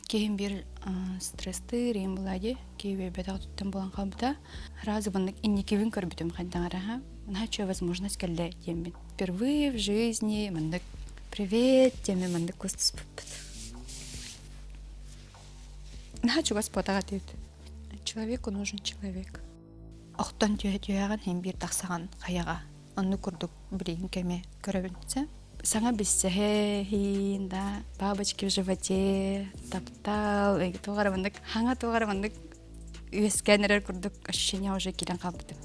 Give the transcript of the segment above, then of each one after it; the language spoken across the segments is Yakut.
Киһим биир стресстыыр иһин буолаа дии. Киһи үөйбэтэх өттүттэн буолан хаалбыта. Сразу маннык инникибин көрбүтүм хайдах эрэ аһа. Наһаа үчүгэй возможность кэллэ диэммин. Впервые в жизни маннык привет диэммин маннык кустуспуппут. Наһаа чугас буотаҕа этибит. Человеку нужен человек. Охтон түһэ-түһэҕин иһин биир тахсаҕын хайаҕа. Оннук курдук билигин кэми көрөбүн. Саҥа билсэһиин да, бабочки в животе, таптал, туох эрэ маннык хаҥа туох эрэ маннык үөскээн эрэр курдук ощущение уже киирэн хаалбытым.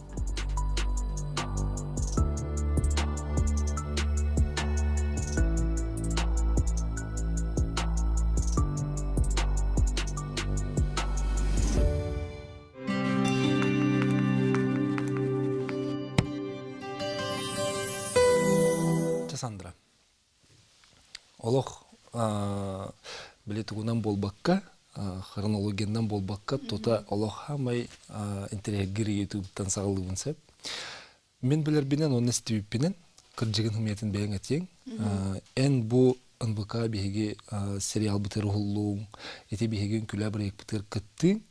Сандра. Олох били тугунан буолбакка, хронологиянан буолбакка, тута олох хаамай интэриэһиргиир ютубтан саҕалыыбын сөп. Мин билэрбинэн уонна истибиппинэн, кырдьыгын хымыйатын бэйэҥ этиэҥ. Эн бу НВК биһиги сериалбытыгар уһуллууҥ, ити биһиги үҥкүүлээ бырайыакпытыгар кыттыыҥ,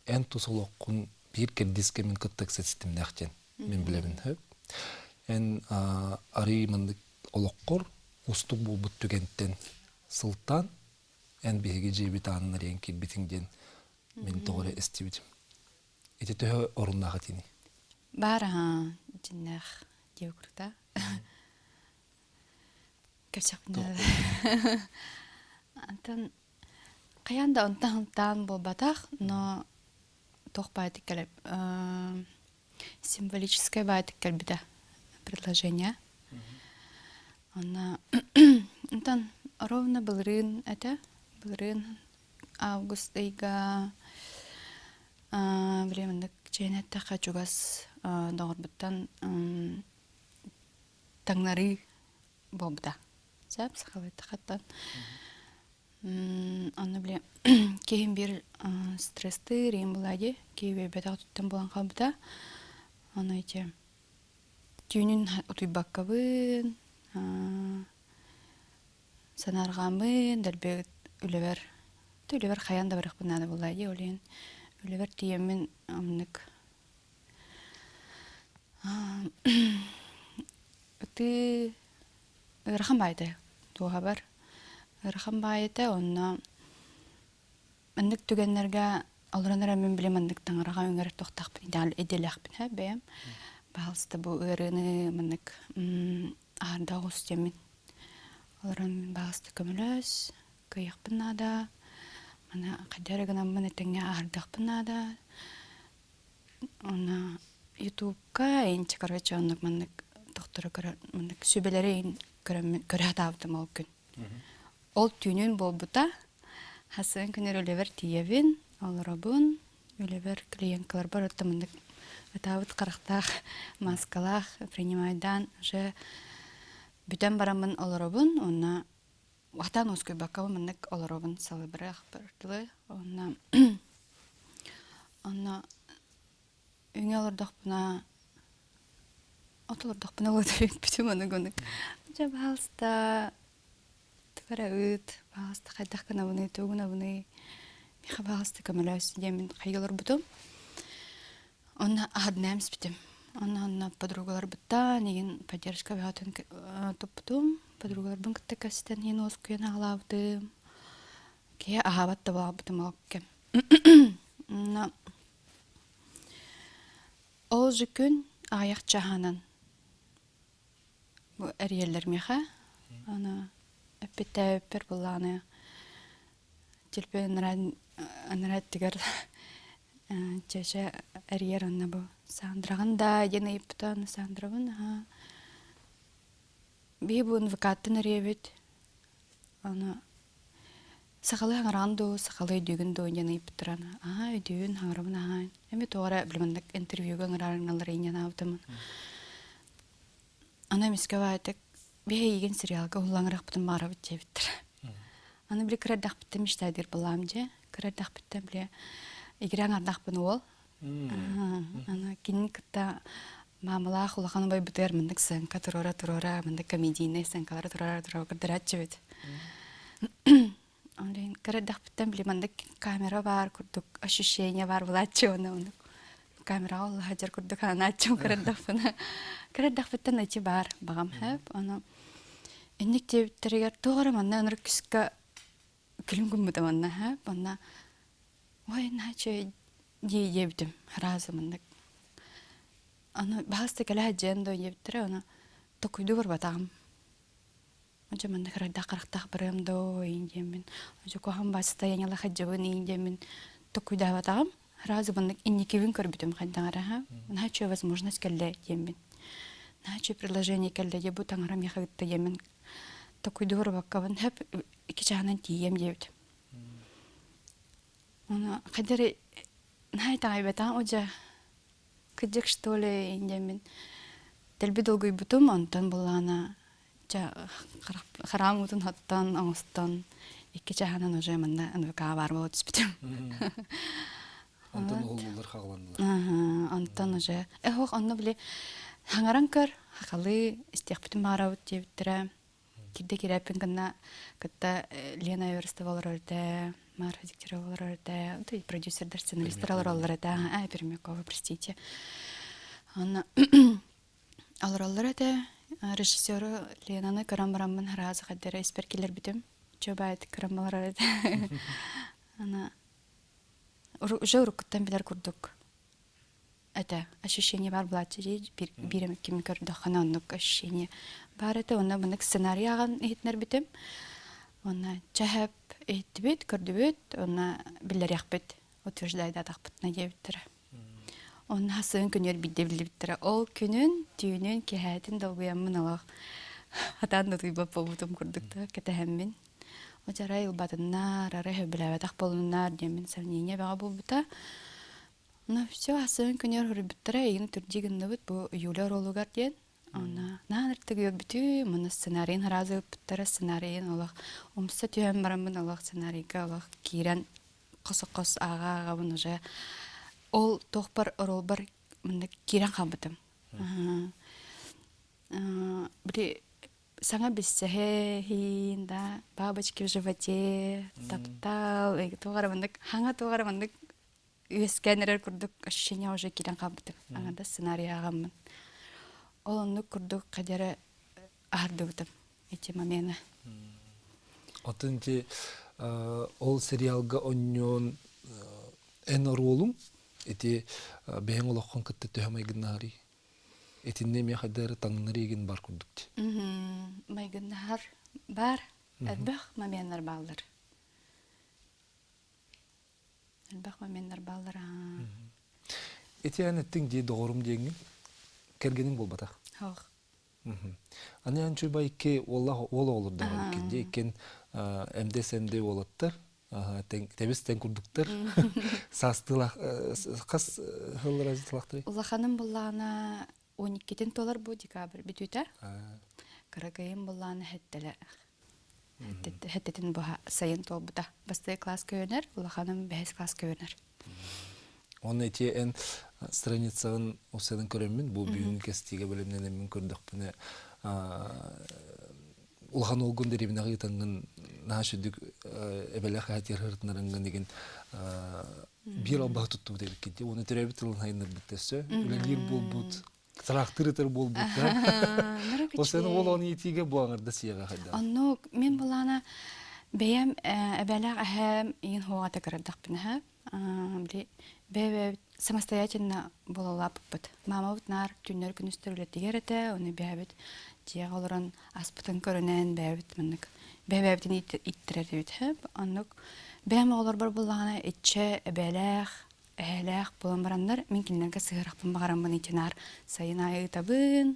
эн тус олоххун биир кэрдиис кэмин кытта ыкса ситимнээх диэн мин билэбин. Эн арыый маннык олоххор уустук буолбут түгэнтэн сылтаан эн биһиги дьиэбит аанын арыйан киирбитиҥ диэн мин тоҕо эрэ истибитим. Ити төһө оруннаах этиний? Баар аһаа дьиннээх диэ курда. Кэпсэхпинэ Антон хайаан да онтон һылтаан буолбатах, но туох баайтык кэлэр символическай баайтык кэлбитэ предложение. Онно онтон ровно былырыын этэ, былырыын август ыйга били маннык чэйин эттэххэ чугас доҕорбуттан таҥнарыы буолбута. Сөп сахалыйтахаттан. Онно били киһим биир стресстыыр иһин буолаа дии. Киһи үөйбэтэх өттүттэн буолан хаалбыта. Ону ити түүнүн утуйбаккабын, санаарҕааммын, дэлби үлэбэр үлэбэр хайаан да барыахпын наада буоллаа дии. Ол иһин үлэбэр тиийэммин оннук Ытыы ыарахан баайыта туоһабар ыарахан баайыта онно маннык түгэннэргэ олорон эрэ мин били маннык таҥараҕа үҥэр туохтаахпын идэлээхпин һэ бэйэм баһаалыста бу ыарыыны маннык аһарда оҕус диэммин олорон мин баһаалыста көмөлөс кыайыахпын наада маны хайдах эрэ гынаммын этэҥҥэ аһардыахпын наада Уонна Ютубка инчи короче оннук маннык тохторо көрөр маннык сүбэлэри көрөммүн көрө сатаабытым ол күн. Ол түүнүн буолбута. Хасыан күнүр үлэбэр тиийэбин, олоробун. Үлэбэр клиенткаларбар орто маннык ытаабыт харахтаах маскалаах принимайдаан уже бүтэн бараммын олоробун. Уонна хатаан уоскуйбакка маннык олоробун салыбырыах дылы. Уонна Онно үҥэ олордохпуна от олордохпуна бүтүм онук онук дьэ баһаалыста тугу эрэ ыыт баһаалыста хайдах гынабыный тугу гынабыный миэхэ баһаалыста көмөлөс диэммин хайыы олорбутум онно аһардаан испитим онно онно подругаларбыттан игин поддержка бөҕөтүн туппутум подругаларбын кытта кэпсэтэн иһин уоскуйан аҕалаабытым киһи аһаабат да буолбутум ол кэм Но ол же күн аҕыйах чаһынан бу эрийэллэр миэхэ. Аны эппиттээбиппэр былааны телефон анараа өттүгэр чэчэ эрийэр онно бу Сандраҕын да диэн ыйыппыта аны Сандрабын аһаа биһи бу НВК-ттан эрийэбит Аны сахалыы хаҥараҕын дуу, сахалыы өйдүүгүн дуу диэн ыйыппыттара. Аһаа өйдүүбүн, хаҥарабын аһаа. Эми тоҕо эрэ били маннык интервьюга ыҥыраарыҥналлар инньэ анаабытым. Аны эмискэ баайтык биһи эйигин сериалга уһуллаҥырахпытын баҕарабыт диэбиттэрэ. Аны били кыра эрдэхпиттэн мечтайдыыр былаам дьэ. Кыра эрдэхпиттэн били игирэ аҥардахпын уол. Аны кинини кытта маамалаах улахан убайбытыгар маннык сыаҥка туруора-туруора, маннык комедийнай сыаҥкалары туруора-туруора көрдөрөөччүбүт. Ол кыра эрдэхпиттэн били маннык камера баар курдук ощущение баар булааччы уонна оннук камераҕа олла сылдьар курдук анааччым кыра эрдэхпинэ. Кыра эрдэхпиттэн эчи баар баҕам сөп. Ону инник диэбиттэригэр туох эрэ манна ынырык күскэ күлүм гыммыта манна сөп. Онно ой наһаа үчүгэй дии диэбитим сразу маннык. Аны баһаста кэлэ сылдьыан дуо диэбиттэрэ, ону токуйдуу барбатаҕым. Дьэ манна кырайдаах харахтаах барыам доо иин диэммин, дьэ куһаҕан баасыта яҥала сылдьабын иин диэммин токуйдаабатаҕым. Сразу маннык инникибин көрбүтүм хайдах эрэ аһа. Наһаа үчүгэй возможность кэллэ диэммин. Наһаа үчүгэй предложение кэллэ диэ бу таҥара миэхэ ыытта диэммин токуйдуу барбаккабын сөп икки чааһынан тиийиэм диэбитим. Ону хайдах эрэ наһаа итэҕэйбэтэҕим, о дьэ кырдьык что ли диэммин дэлби долгуйбутум, онтон былаана чэ хараам уутун оттон оҥостон икки чаһынан уже манна НВК баар буола түспүтүм. Онтон уһуллулар хаҕаланнылар. Онтон уже эһох онно били хаҥаран көр хахалы истиэхпитин баҕарабыт диэбиттэрэ. Кирдэ кирээппин гына кытта Лена Эверстова олорор этэ, Марфа Дегтярева олорор этэ, то продюсердар, сценаристар олороллор этэ, а, Пермякова, простите. Онно олороллор этэ. Режиссеру Ленаны көрөн бараммын сразу хайдара испэр киллэрбитим. Чөбайт көрөн олорор этэ. Ана уже уруккуттан билэр курдук этэ ощущение баар буолааччы дии биир эмит кими көрдөххүнэ оннук ощущение баар этэ уонна маннык сценарий ааҕан иһитинэрбитим уонна чэһэп иһиттибит көрдүбүт уонна биллэриэхпит утверждайдаатахпытына диэбиттэрэ онно сыын күнүгэр биирдэ биллибиттэрэ ол күнүн түүнүн киэһээтин долгуйаммын олох хатаан да утуйбат буолбутум курдук да кэтэһэммин Одьарай ылбатыннар, арай сөбүлээбэтэх буолуннар диэммин сомнение бөҕө буолбута. Ну все, асын күнүгэр суруйбуттара, эйигин түрдьи гынныбыт бу Юля оруолугар диэн. Онно наан ыртык үөрбүтүм, уонна сценарийын сразу ыыппыттара, сценарийын олох умса түһэн бараммын олох сценарийга олох киирэн хос-хос ааҕа-ааҕабын уже ол туохпар оруолбар маннык киирэн хаалбытым. Били саҥа билсэһэ да бабочки в животе, таптал, туох эрэ маннык хаҥа туох эрэ маннык үөскээн эрэр курдук ощущение уже киирэн хаалбытым. Аҥардас сценарий ааҕаммын. Ол оннук курдук хадьара аһардыбытым эти момены. Атын ти ол сериалга онньоон эн оруолуҥ ити бэйэҥ олоххун кытта төһө майгыннаһарый? Итиннэ эмиэ хайда эрэ таҥнар игин бар курдук ти. Майгыннаһар бар. Элбэх моменнар бааллар. Элбэх моменнар бааллар аа. Ити эн эттиҥ дии доҕорум диэҥҥин кэргэниҥ буолбатах. Ох. Аны эн чуйба икки уоллаах уол оҕолордоох эбиккин дии иккин МД-СМД уолаттар тэбис тэҥ курдуктар саастыылаах хас сыллар азытылахтарый? Улаханым буллаҕына 12-тин туолар бу декабрь бүтүүтэ. Кыракыйым буллаҕына хэттэлэ Хэттэтин быһа сайын туолбута. Бастакы класска үөрэнэр, улаханым бэһис класска үөрэнэр. Уонна ити эн страницаҕын усадан көрөммүн, бу бүгүҥҥү кэстиигэ бэлэмнэнэммин көрдөхпүнэ, улахан уолгун дэриэбинэҕэ ыытаҥҥын наһаа сүрдүк эбэлээх эһэтигэр сырытынарыҥҥын игин биир албаһы туттубут эбиккин дии. Уонна төрөөбүт тылын хайыннарбыт өссө үлэлиир буолбут Тыраахтыр ытар буолбуттар. Осен ол оны итиге бу аңырда сиэҕэ хайдах. Оннук мин булаана бэйэм эбэлээх эһээм иин хуоҕата кырардахпына били бэйэ самостоятельно буолалааппыт. Маамабыт наар түүннэр күнүстэр үлэтигэр этэ, ону бэйэбит дьиэҕэ олорон аспытын көрүнэн бэйэбит маннык бэйэбитин ииттэрэр эбит. Оннук бэйэм оҕолорбор буллаҕына иччэ эбээлээх эһээлээх буолан бараннар, мин кинилэргэ сыһыарахпын баҕараммын итинаар сайын аайы ыытабын.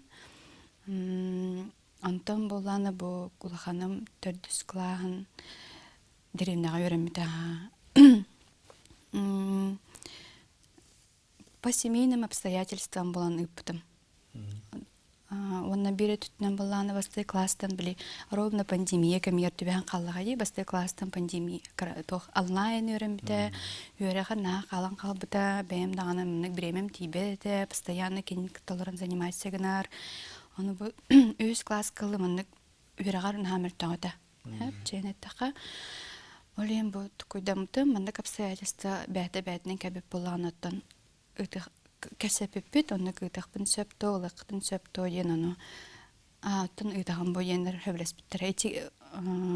Онтон буоллаана бу улаханым төрдүс кылааһын дэриэбинэҕэ үөрэммитэ. По семейным обстоятельствам булан ыыппытым. Уонна биир өттүнэн былааны бастакы класстан били ровно пандемия кэмигэр түбэһэн хааллаҕа дии. Бастакы класстан пандемия туох онлайн үөрэммитэ, үөрэҕэ наһаа хаалан хаалбыта, бэйэм даҕаны маннык бириэмэм тиийбэт этэ, постоянно кинини кытта олорон заниматься гынар. Ону бу үһүс класска ылы маннык үөрэҕэр наһаа мөлтөх этэ. Чээн эттэххэ. Ол иһин бу тукуйдаммытым, маннык обстоятельства бэйэтэ бэйэтинэн кэлбит буоллаҕына оттон ыытых кэпсэппиппит, оннук ыытыахпын сөп дуо, ылыаххытын сөп дуо диэн ону оттон ыытаҕын бу диэннэр сөбүлэспиттэрэ. Ити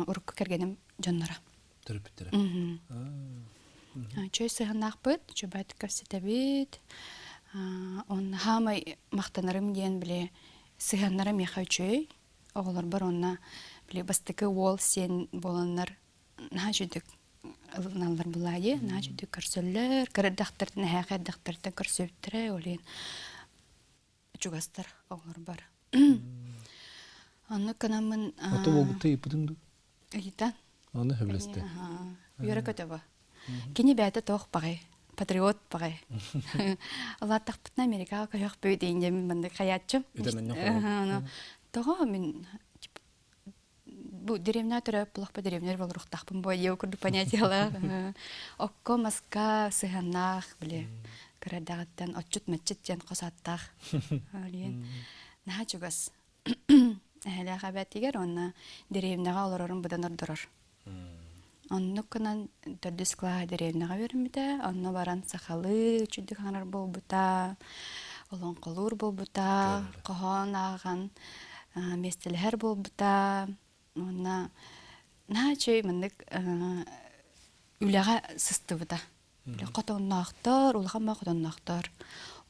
урукку кэргэним дьонноро. Төрөппүттэрэ. Чөй сыһыаннаахпыт, чубайт кэпсэтэбит. Онно хаамай махтанарым диэн били сыһыаннара миэхэ үчүгэй. Оҕолорбор уонна били бастакы уол сиэн буоланнар наһаа үчүгдүк ылыналлар булаайы, наһаа үчүгдүк көрсөллөр, кыра эрдэхтэртэн, эһээхэ эрдэхтэртэн көрсүбүттэрэ, ол иһин чугастар оҕолорбор. Оннук гынаммын Ото буолбутта ыйыппытыҥ дуу? Ыйытан. Аны сөбүлэстэ. Үөрэ көтөбө. Кини бэйэтэ туох баҕай, патриот баҕай. Улааттахпытына Америкаҕа көһөхпүт диэн мин маннык хайааччым. Тоҕо мин бу деревня төрөөп булахпа деревнялар болоруохтаахпын бу диэ курдук понятиелаах. Окко маска сыһыаннаах били кырадаҕыттан отчут-маччыт диэн хос ааттаах. Наһаа чугас. Эһэлээх эбээтигэр уонна дэриэбинэҕэ олорорун быдан ордорор. Оннук гынан төрдүс кылааһы дэриэбинэҕэ үөрэммитэ, онно баран сахалыы үчүгдүк аҥарар буолбута, олоҥхолуур буолбута, хоһоон ааҕан миэстэлэһэр буолбута уонна наһаа үчүгэй маннык үлэҕэ сыстыбыта. Хотонноохтор, улахан баа хотонноохтор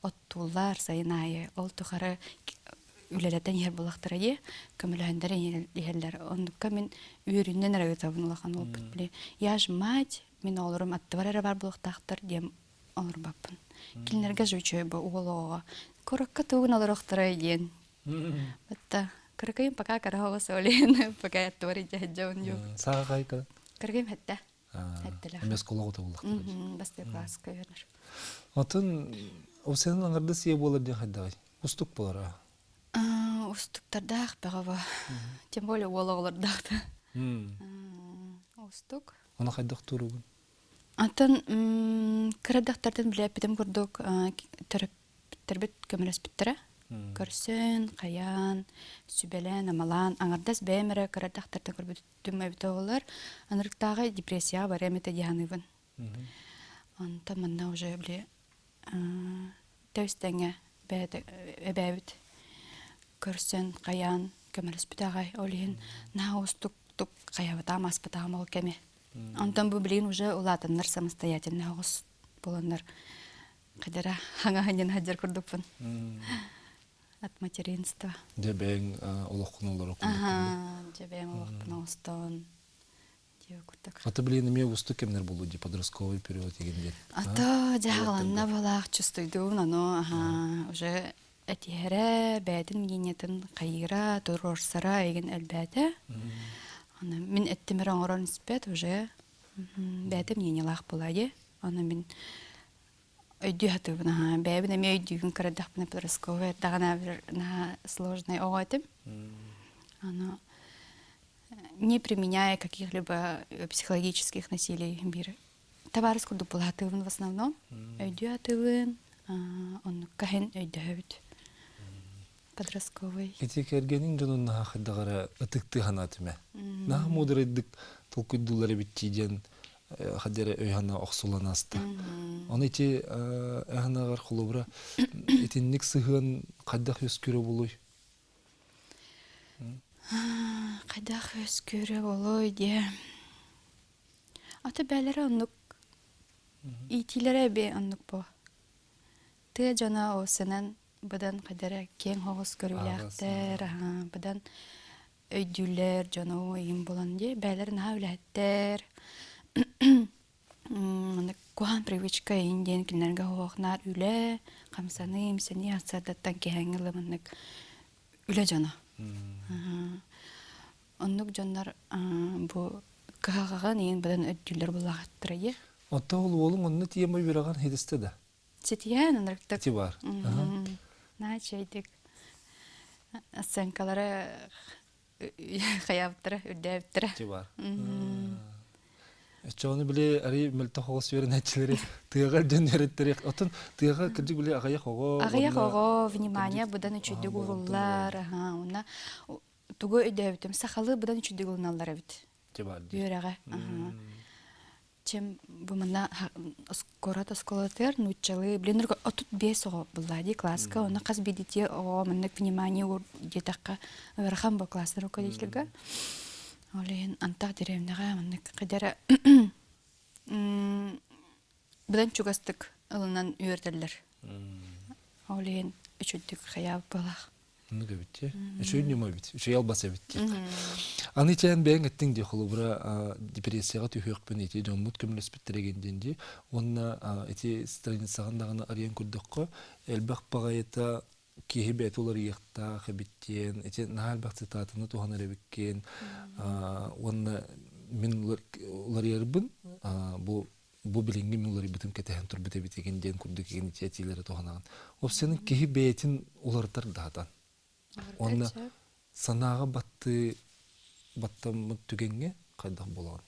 оттууллар сайын аайы. Ол тухары үлэлэтэн иһэр буоллахтара дии, көмөлөһөннөр иһэллэр. Оннукка мин үөрүүнэн эрэ ыытабын улахан уолбут. Били я ж мать, мин оҕолорум аттыбар эрэ баар буолуохтаахтар диэн олорбоппун. Кинилэргэ же үчүгэй бу уол оҕоҕо. Куракка тугун олоруохтарай диэн. Батта кыракыйым пока караһова солин, пока аттыбар илдьэ сылдьабын дьук. Саха хайка? Кыракыйым хэтте. Эмиэ оскуолаҕа утубуллахтара. Бастакы класска үөрэнэр. Атын ол сенин аҥардас ийэ буолар диэн хайдаҕый? Устук буолар аа? Устуктардаах бөҕө бу. Тем более уол оҕолордоох да. Устук. Оны хайдах туругун? Атын кыра дьахтартан билээппитим курдук төрөппүттэрбит көмөлөспүттэрэ. Көрсөн, хайаан, сүбэлээн, амалаан, аҥардас бэйэм эрэ кыра дьахтартан көрбүт түмэбитэ буолар. Анырыктааҕы депрессияҕа барыам этэ дии саныыбын. Онтон манна уже били тэбис-тэҥҥэ эбээбит көрсөн, хайаан көмөлөспүтэ аҕай. Ол иһин наһаа уустуктук хайабатаам, ааспатаҕым ол кэми. Онтон бу билигин уже улаатаннар самостоятельно оҕус буоланнар хадара хаҥаһынньан сылдьар курдукпун. От материнства. Дьэ бэйэҥ олоххун олоро курдук. Дьэ бэйэм олохпун оҥостон диэ курдук. Аты билигин эмиэ уустук кэмнэр буолуо дии подростковый период игин диэн. Ато дьаһаланна буолаах чувствуйдуун ону аха уже этиһэрэ бэйэтин мнениетын хайыыра туруорсара игин элбээтэ. Аны мин эттим эрэ оҥорон испэт уже бэйэтэ мнениелаах буолаа дии. Аны мин өйдүү сатыыбын аһаа. Бэйэбин эмиэ өйдүүбүн көрөрдөхпүнэ подростковый эрдэҕинэ наһаа сложный оҕо этим. Ону не применяя каких-либо психологических насилий биир табаарыс курдук булаатыыбын в основном. Өйдүү сатыыбын, оннукка иһин өйдөһөбүт. Подростковый. Ити кэргэниҥ дьонун наһаа хайдах эрэ ытыктыы санаатым ээ. Наһаа муударайдык толкуйдууллар эбит дии диэн хадьа эрэ өй-санаа охсулан ааста. Ону ити өй-санааҕар холобура итинник сыһыан хайдах үөскүүрэ буолуой? Хайдах үөскүүрэ буолуой диэ. Ата бээлэрэ оннук иитиилэрэ эбиэ оннук буо. Тыа дьоно уопсанан быдан хайдара киэҥ оҕус көрүүлээхтэр, быдан өйдүүллэр дьону ыйым булан дии бээлэр наһаа үлэһиттэр маннык куһаҕан привычка иһин диэн кинилэргэ оһуохнаар үлэ хамсаныы имсэнии сарсыардаттан киэһээҥҥи дылы маннык үлэ дьоно оннук дьоннор бу кыһалҕаҕын иһин быдан өйдүүллэр буоллаҕыттара дии Оттон ол уолуҥ онно тиийэн үөрэҕин хитистэ да? Ситиһэн ынырыктык. Ити бар. Наһаа үчүгэйдик оценкалары хайаабыттара, үрдээбиттэрэ. Ити бар. Оччоҕуна били арый мөлтөх оҕус үөрэнээччилэри тыаҕа дьон үөрэттэри оттон тыаҕа кырдьык били аҕыйах оҕо Аҕыйах оҕо внимание быдан үчүгдүк ууруллар аха уонна тугу өйдөөбүтүм сахалыы быдан үчүгдүк ылыналлар эбит Ити бар дии. үөрэҕэ. Чем бу манна куорат оскуолатыгар нууччалыы блин 35 оҕо булла дии класска онно хас биирдии оҕо маннык внимание диэтэххэ ыарахан бу класстар руководительга ол иһин антах деревняҕа маннык хадара быдан чугастык ылынан үөрдэллэр ол иһин үчүгдүк хайаабыт буолаах Оннук эбит дии. Үчүгэй ньыма эбит. Үчүгэй албас эбит дии. Аны ичээн бэйэҥ эттиҥ дии холобура депрессияҕа түһүөхпүн ити дьоммут көмөлөспүттэрэ диэн дии. Уонна ити страницаҕын даҕаны арыйан көрдөххө элбэх баҕайыта киһи бэйэтэ уларыйыахтаах эбит диэн ити наһаа элбэх цитатаны туһанар эбиккин уонна мин уларыйарбын бу бу билиҥҥи мин уларыйбытым кэтэһэн турбут эбит игин диэн курдук игин ити этиилэри туһанаҕын. Опсияны киһи бэйэтин уларытар даһатан. Уонна санааҕа баттыы баттаммыт түгэҥҥэ хайдах буолаҕын?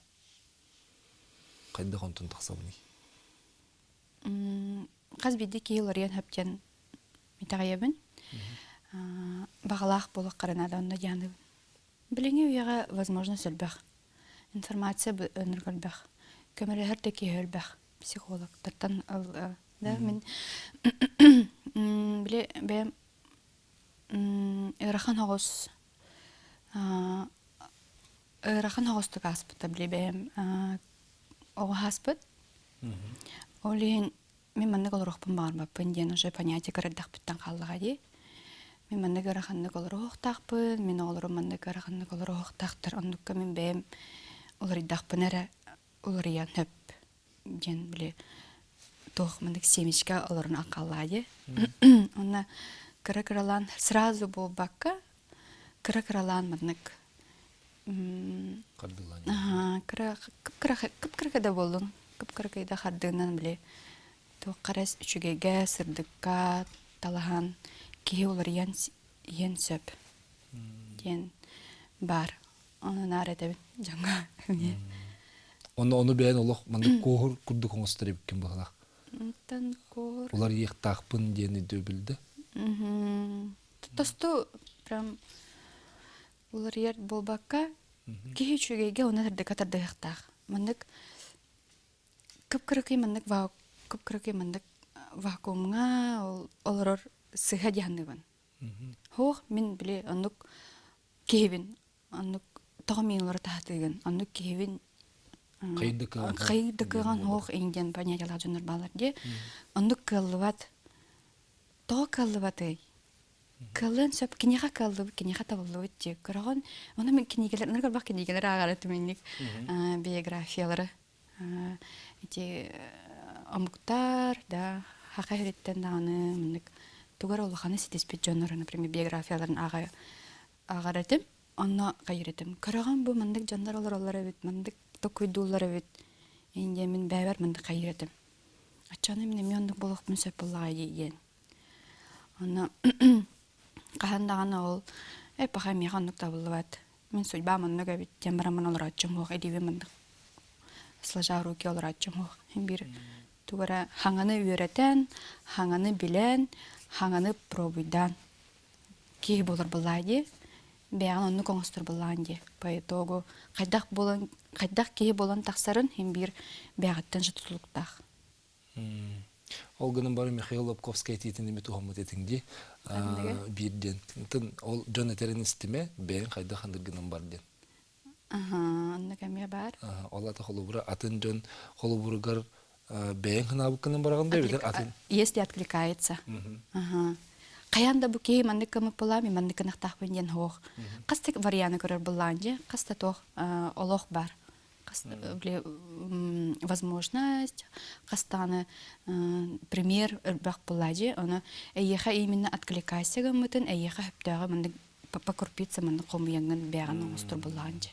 Хайдах онтон тахсабыный? Хас биирдии киһи уларыйан сөп диэн итэҕэйэбин. Баҕалаах буолуоххара наада онно дианыбын. Билиҥҥи үйэҕэ возможность элбэх. Информация ынырык элбэх. Көмөлөһөр да киһи элбэх. Психологтартан да мин били бэйэм ыарахан оҕус ыарахан оҕустук ааспыта били бэйэм оҕо ааспыт. Ол иһин мин маннык олоруохпун баҕарбаппын диэн уже понятие кырырдахпыттан хааллаҕа дии. Мин маннык ыараханнык олоруохтаахпын, мин оҕолорум маннык ыараханнык олоруохтаахтар, оннукка мин бэйэм уларыйдахпына эрэ уларыйан сөп диэн били туох маннык семечка олорон хааллаҕа дии. Онно кыра-кыралаан сразу буолбакка кыра-кыралаан маннык Кыра кып-кыракый да буоллун, кып-кыракый да хардыынан били туохха эрэ үчүгэйгэ, сырдыкка талаһан киһи уларыйан иһиэн сөп диэн баар. Ону наар этэбин дьоҥҥо эмиэ. Ону ону бэйэн олох маннык куоһур курдук оҥостор эбиккин быһалаах. Онтон куоһур Уларыйыахтаахпын диэн өйдөбүл да. Тосту прям Уларыйар буолбакка, киһи үчүгэйгэ уонна сырдыкка тардыһыахтаах. Маннык кып-кыракый маннык кып-кыракый маннык вакуумҥа ол олорор сыһа дии саныыбын. Суох, мин били оннук киһибин, оннук тоҕо миин олоро таһатыыгын, оннук киһибин хайыы да кыаҕан суох диэн понятиелаах дьоннор бааллар дии. Оннук кыаллыбат. Тоҕо кыаллыбатый? Кыаллыан сөп, киниэхэ кыаллыбыт, киниэхэ табыллыбыт дии. Көрөҕүн, ону мин кинигэлэр, ынырык элбэх кинигэлэр ааҕар этим инник биографиялары. Ити омуктар, да, хаха иһириттэн даҕаны маннык тугу эрэ улаханы ситиспит дьоннору, например, биографияларын ааҕа ааҕар этим. Онно хайыр этим. Көрөҕүн, бу маннык дьоннор олороллор эбит, маннык токуйдууллар эбит. Индия мин бэйэбэр маннык хайыр этим. Оччону мин эмиэ оннук буолуохпун сөп буоллаҕа дии диэн. Онно хаһан даҕаны ол «Э, паха миэхэ оннук табыллыбат, мин судьбам оннук эбит» диэн бараммын олорооччум суох, илиибин маннык сложа руки олорооччум суох. Син биир тугу эрэ хаҥаны үөрэтэн, хаҥаны билэн, хаҥаны пробуйдаан киһи буолар буоллаа дии. Бэйэҕин оннук оҥостор буоллаҕын дии. По итогу хайдах буолан хайдах киһи буолан тахсарын син биир бэйэҕиттэн же тутулуктаах. Ол гынан баран Михаил Лобковскай этиитин эми туһаммыт этиҥ дии. Биир диэн. Ытын ол дьон этэрин истимэ, бэйэҥ хайдах ханнык гынан бар диэн. Оннук эмиэ баар. Ол ата холобура атын дьон холобуругар бэйэҥ санаабыккынан бараҕын да эбэтэр атын. Если откликается. Хайаан да бу киһи маннык кымык булаам, маннык гынахтаахпын диэн суох. Хас да варианы көрөр буллаан дьэ, хас да туох олох бар. Возможность, хастааны пример элбэх буллади, ону эйиэхэ именно откликайся гыммытын, эйиэхэ хөптөөҕө маннык по крупица маннык хомуйаҥҥын бэйэҕин оҥостор буллаҕын дьэ.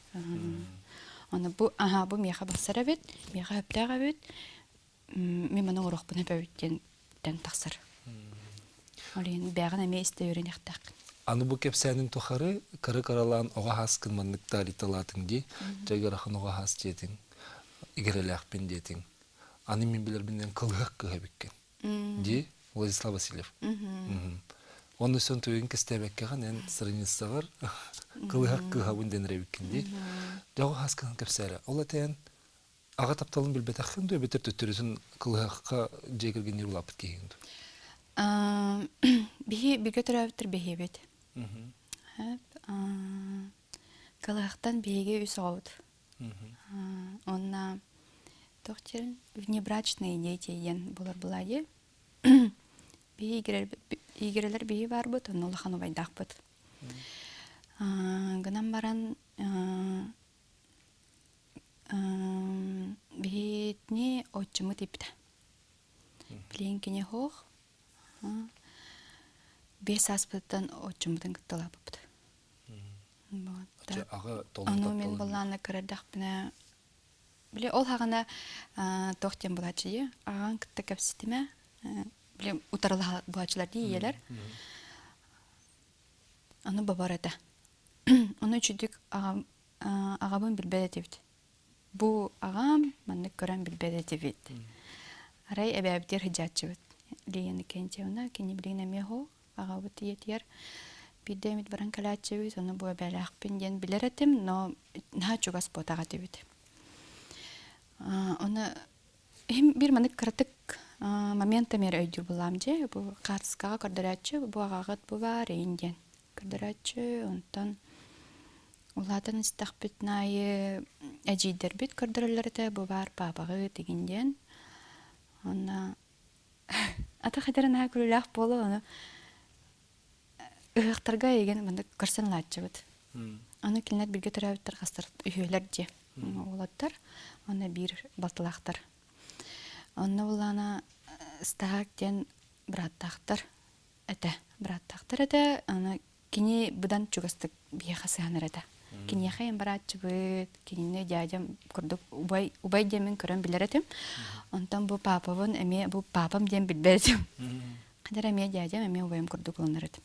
Ону бу аха бу миэхэ барсар эбит, миэхэ сөптөөх эбит, мин маны оҥоруохпун эбит диэн тахсар. Ол иһин бэйэҕин эмиэ истэ үөрэниэхтээххин. Аны бу кэпсээнин тухары кыры-кыралаан оҕо аһааскын маннык таарыйталаатыҥ дии. Дьэ ыарахан оҕо аһаас диэтиҥ, игирэлээхпин диэтиҥ. Аны мин билэрбинэн кылыһах кыһа эбиккин. Дии Владислав Васильев. Онно сөн туйун кистээбэккэҕин эн страницаҕар кылыһах кыһабын дэнэр эбиккин дии. Дьэ оҕо аһааскынан кэпсээрэ. Ол этэн. Аҕа тапталын билбэтэххин дуо эбэтэр төттөрүтүн кылыһахха дьиэ кэргэнниир улааппыт киһигин дуо? Биһи бигэ төрөөбүттэр биһиэбит. Кылыһахтан биһиги үс оҕобут. Онна туох диэн внебрачные дети диэн буолар буолаа Биһи игирэлэр биһи баарбыт, онно улахан убайдаахпыт. Гынан баран Биһитини отчумут иппитэ. Билигин кини суох. 5 сааспыттан отчуммутун кытта улааппыппыт. Ону мин былаанна кырардэхпинэ били ол хаҕана туох диэн булааччы аҕаҥ кытта кэпсэтимэ били утарылаһа буолааччылар дии ийэлэр ону бобор этэ ону үчүгдүк аҕам Аҕабын билбэт этибит. Бу аҕам маннык көрөн билбэт этибит. Арай эбээбитигэр сылдьааччыбыт. Лия Иннокентьевна, кини билигин эмиэ оһох, аҕабыт ийэтигэр биирдэ эмит баран кэлээччибит, ону бу эбээлээхпин диэн билэр этим, но наһаа чугас буотах этибит. Ону иһим биир маннык кыратык момент эмиэ өйдүүр булаам дьэ, бу хаартыскаҕа көрдөрөөччү, бу аҕаҕыт бу баар эйин диэн көрдөрөөччү, онтон Улаатан истэхпитин аайы эдьиийдэрбит көрдөрөллөр этэ, бу баар паапаҕыт игин диэн. Уонна атах этэрэ наһаа күлүүлээх буолуо, ону ыһыахтарга эйигин маннык көрсөн ылааччыбыт. Аны кинилэр бииргэ төрөөбүттэр хастар үһүөлэр дьиэ уолаттар, уонна биир балтылаахтар. Онно буллаана Стаак диэн бырааттаахтар этэ. Бырааттаахтар этэ. Аны кини быдан чугастык биһиэхэ сыһанар этэ. Киниэхэ эн барааччыбыт, кинини дядям курдук убай, убай диэммин көрөн билэр этим. Онтон бу папабын эмиэ бу папам диэн билбэт этим. Хадара эмиэ дядям, эмиэ убайым курдук ылынар этим.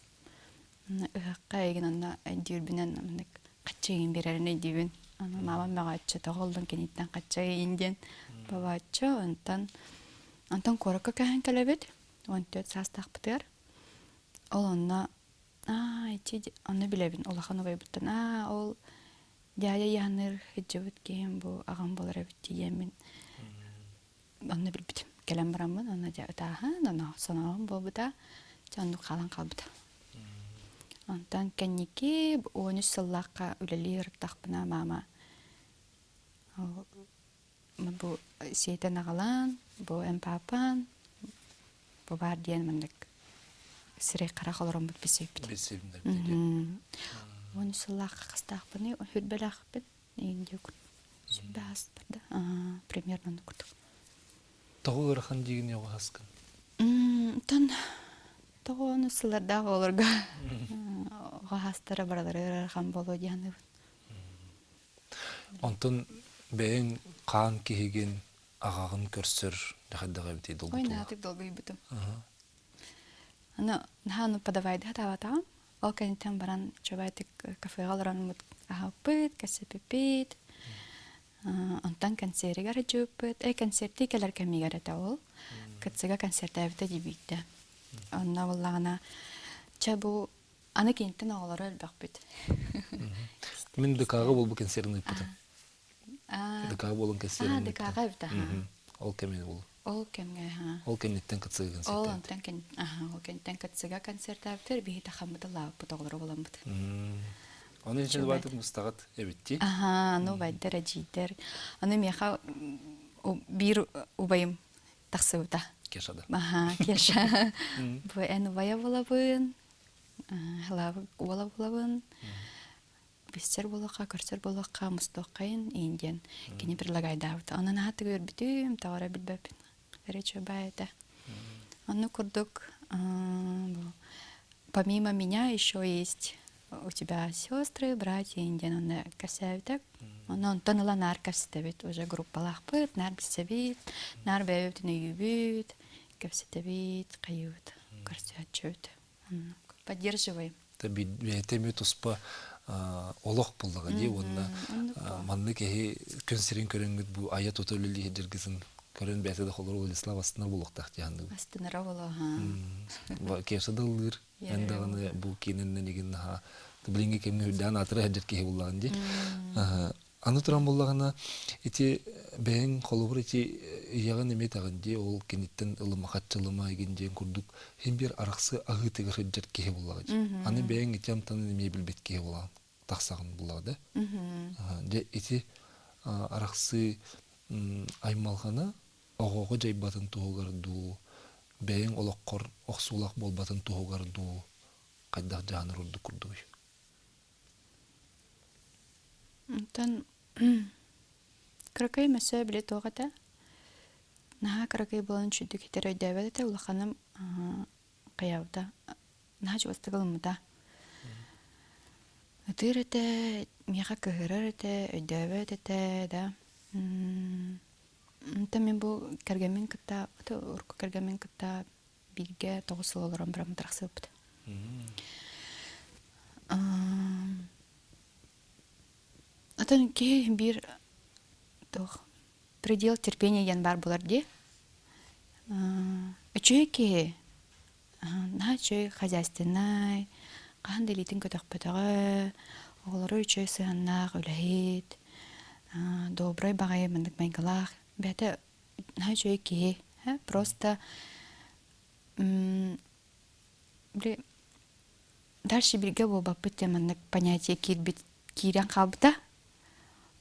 Ыһыахха эйигин онно өйдүүрбүнэн маннык хаччы игин биэрэрин өйдүүбүн. Аны маамам мөҕөөччү тоҕо оллун киниттэн хаччы ыйын диэн бабааччы. Онтон онтон куоракка көһөн кэлэбит. 14 саастаахпытыгар. Ол онно Аа, ити ону билэбин улахан убайбыттан аа ол дядя Яныыр сылдьыбыт киһим бу аҕам буолар эбит диэммин онно билбитим. Кэлэн бараммын онно дьэ ытааһын, онно санааҕым буолбута, дьэ оннук хаалан хаалбыта. Онтон кэнники 13 сыллаахха үлэлии ырыттахпына маама ол бу сиэтэн аҕалаан, бу эн паапаан, бу баар диэн маннык сирэй харах олороммут билсибиппит. Билсибиннэр 10 сыллаахха хастаахпыный, хүрбэлээхпин, индия сүрбэ ааспар да, примерно оннук курдук. Тоҕо ыарахан диигин оҕо хаскын? Тон тоҕо ону сыллардаах оҕолорго оҕо хаастара баралара ыарахан буолуо дии саныыбын. Онтон бэйэҥ хаан киһигин аҕаҕын көрсөр хайдах эбитий Ой, долгутуулаах? наатык долгуйбутум. Аны наһаа ну подавайды хатаабатаҕым. Ол кэнниттэн баран чобайтык кафеҕа олороммут аһаппыт, кэсэпиппит. Онтон концеригэр сылдьыбыппыт. Э, концертии кэлэр кэмигэр этэ ол. КЦга концертээбитэ дии Онно буоллаҕына, чэ бу Аны киниттэн оҕолоро элбэхпит. Мин ДК-га буолбут концерын ыыппытым. ДК буолан концерын ыыппытым. ДК-га эбит аха. Ол кэмин ол. Ол кэмҥэ аха. Ол кэнниттэн КЦ-га концерт. Ол онтон кэн аха ол кэнниттэн КЦ-га концертаабыттар биһи тахаммыт ылаабыппыт оҕолоро буоламмыт. Аны ичэн убайтык мустаҕыт эбитти. Аха, аны убайдар, эдьиийдэр. Аны миэхэ биир убайым тахсыбыта. Кеша да. Аха, Кеша. Бу эн убайа буолабын, Лаабы уола булабын, билсэр буолуохха, көрсөр буолуохха, мустуоххайын иин диэн кини предлагайдаабыта. Онон аһатык үөрбүтүм, тоҕо эрэ билбэппин. Эрэ үчүгэй этэ. Онно курдук помимо меня еще есть у тебя сестры, братья диэн онно кэпсээбитэ. Онно онтон ыла наар кэпсэтэбит, уже группалаахпыт, наар билсэбит, наар бэйэбитин өйүүбүт, кэпсэтэбит, хайыыбыт, көрсөөччүбүт. Поддерживаем. Бэйэтэ эмиэ туспа олох буллаҕа дии уонна маннык киһи күн сирин көрөҥҥүт бу айа тута үлэлии сылдьаргытын көрөн бэйэтэ да холоро Владислав астынар буолуохтаах дии саныыбын. Астынара буолуо Кеша да ыллыыр эн даҕаны бу киинэннэн игин наһаа билиҥҥи кэмҥэ үрдээн аатыра сылдьар киһи буллаҕын дии. Аны туран буллаҕына ити. бэйэҥ холобур ити ийэҕин эмиэ этэҕин дии, ол киниттэн ылыма хаччылыма игин диэн курдук син биир арахсы аһыытыгар сылдьар киһи буоллаҕа дии. Аны бэйэҥ ити амтанын эмиэ билбит киһи буолаҕын, тахсаҕын буоллаҕа да. Дьэ ити арахсыы аймалҕана оҕоҕо дьайбатын туһугар дуу, бэйэҥ олоххор охсуулаах буолбатын туһугар дуу хайдах дьаһанар ордук курдугуй? Онтон кыракый өссө били туох этэ, наһаа кыракый буолан үчүгдүк этэр өйдөөбөт этэ, улаханым хайаабыта, наһаа чугастык ылыммыта. Ытыыр этэ, миэхэ кыһырар этэ, өйдөөбөт этэ да. Онтон мин бу кэргэммин кытта, урукку кэргэммин кытта бииргэ 9 сыл олорон баран тахсыбыппыт. Атын киһи биир туох предел терпения диэн баар буолар дии. Үчүгэй киһи наһаа үчүгэй хозяйственнай, хаһан да илиитин көтөхпөтөҕө, оҕолоро үчүгэй сыһыаннаах үлэһит, добрай баҕайы маннык майгылаах, бэйэтэ наһаа үчүгэй киһи. Просто били дальше бииргэ буолбаппыт диэн маннык понятие киирбит киирэн хаалбыта.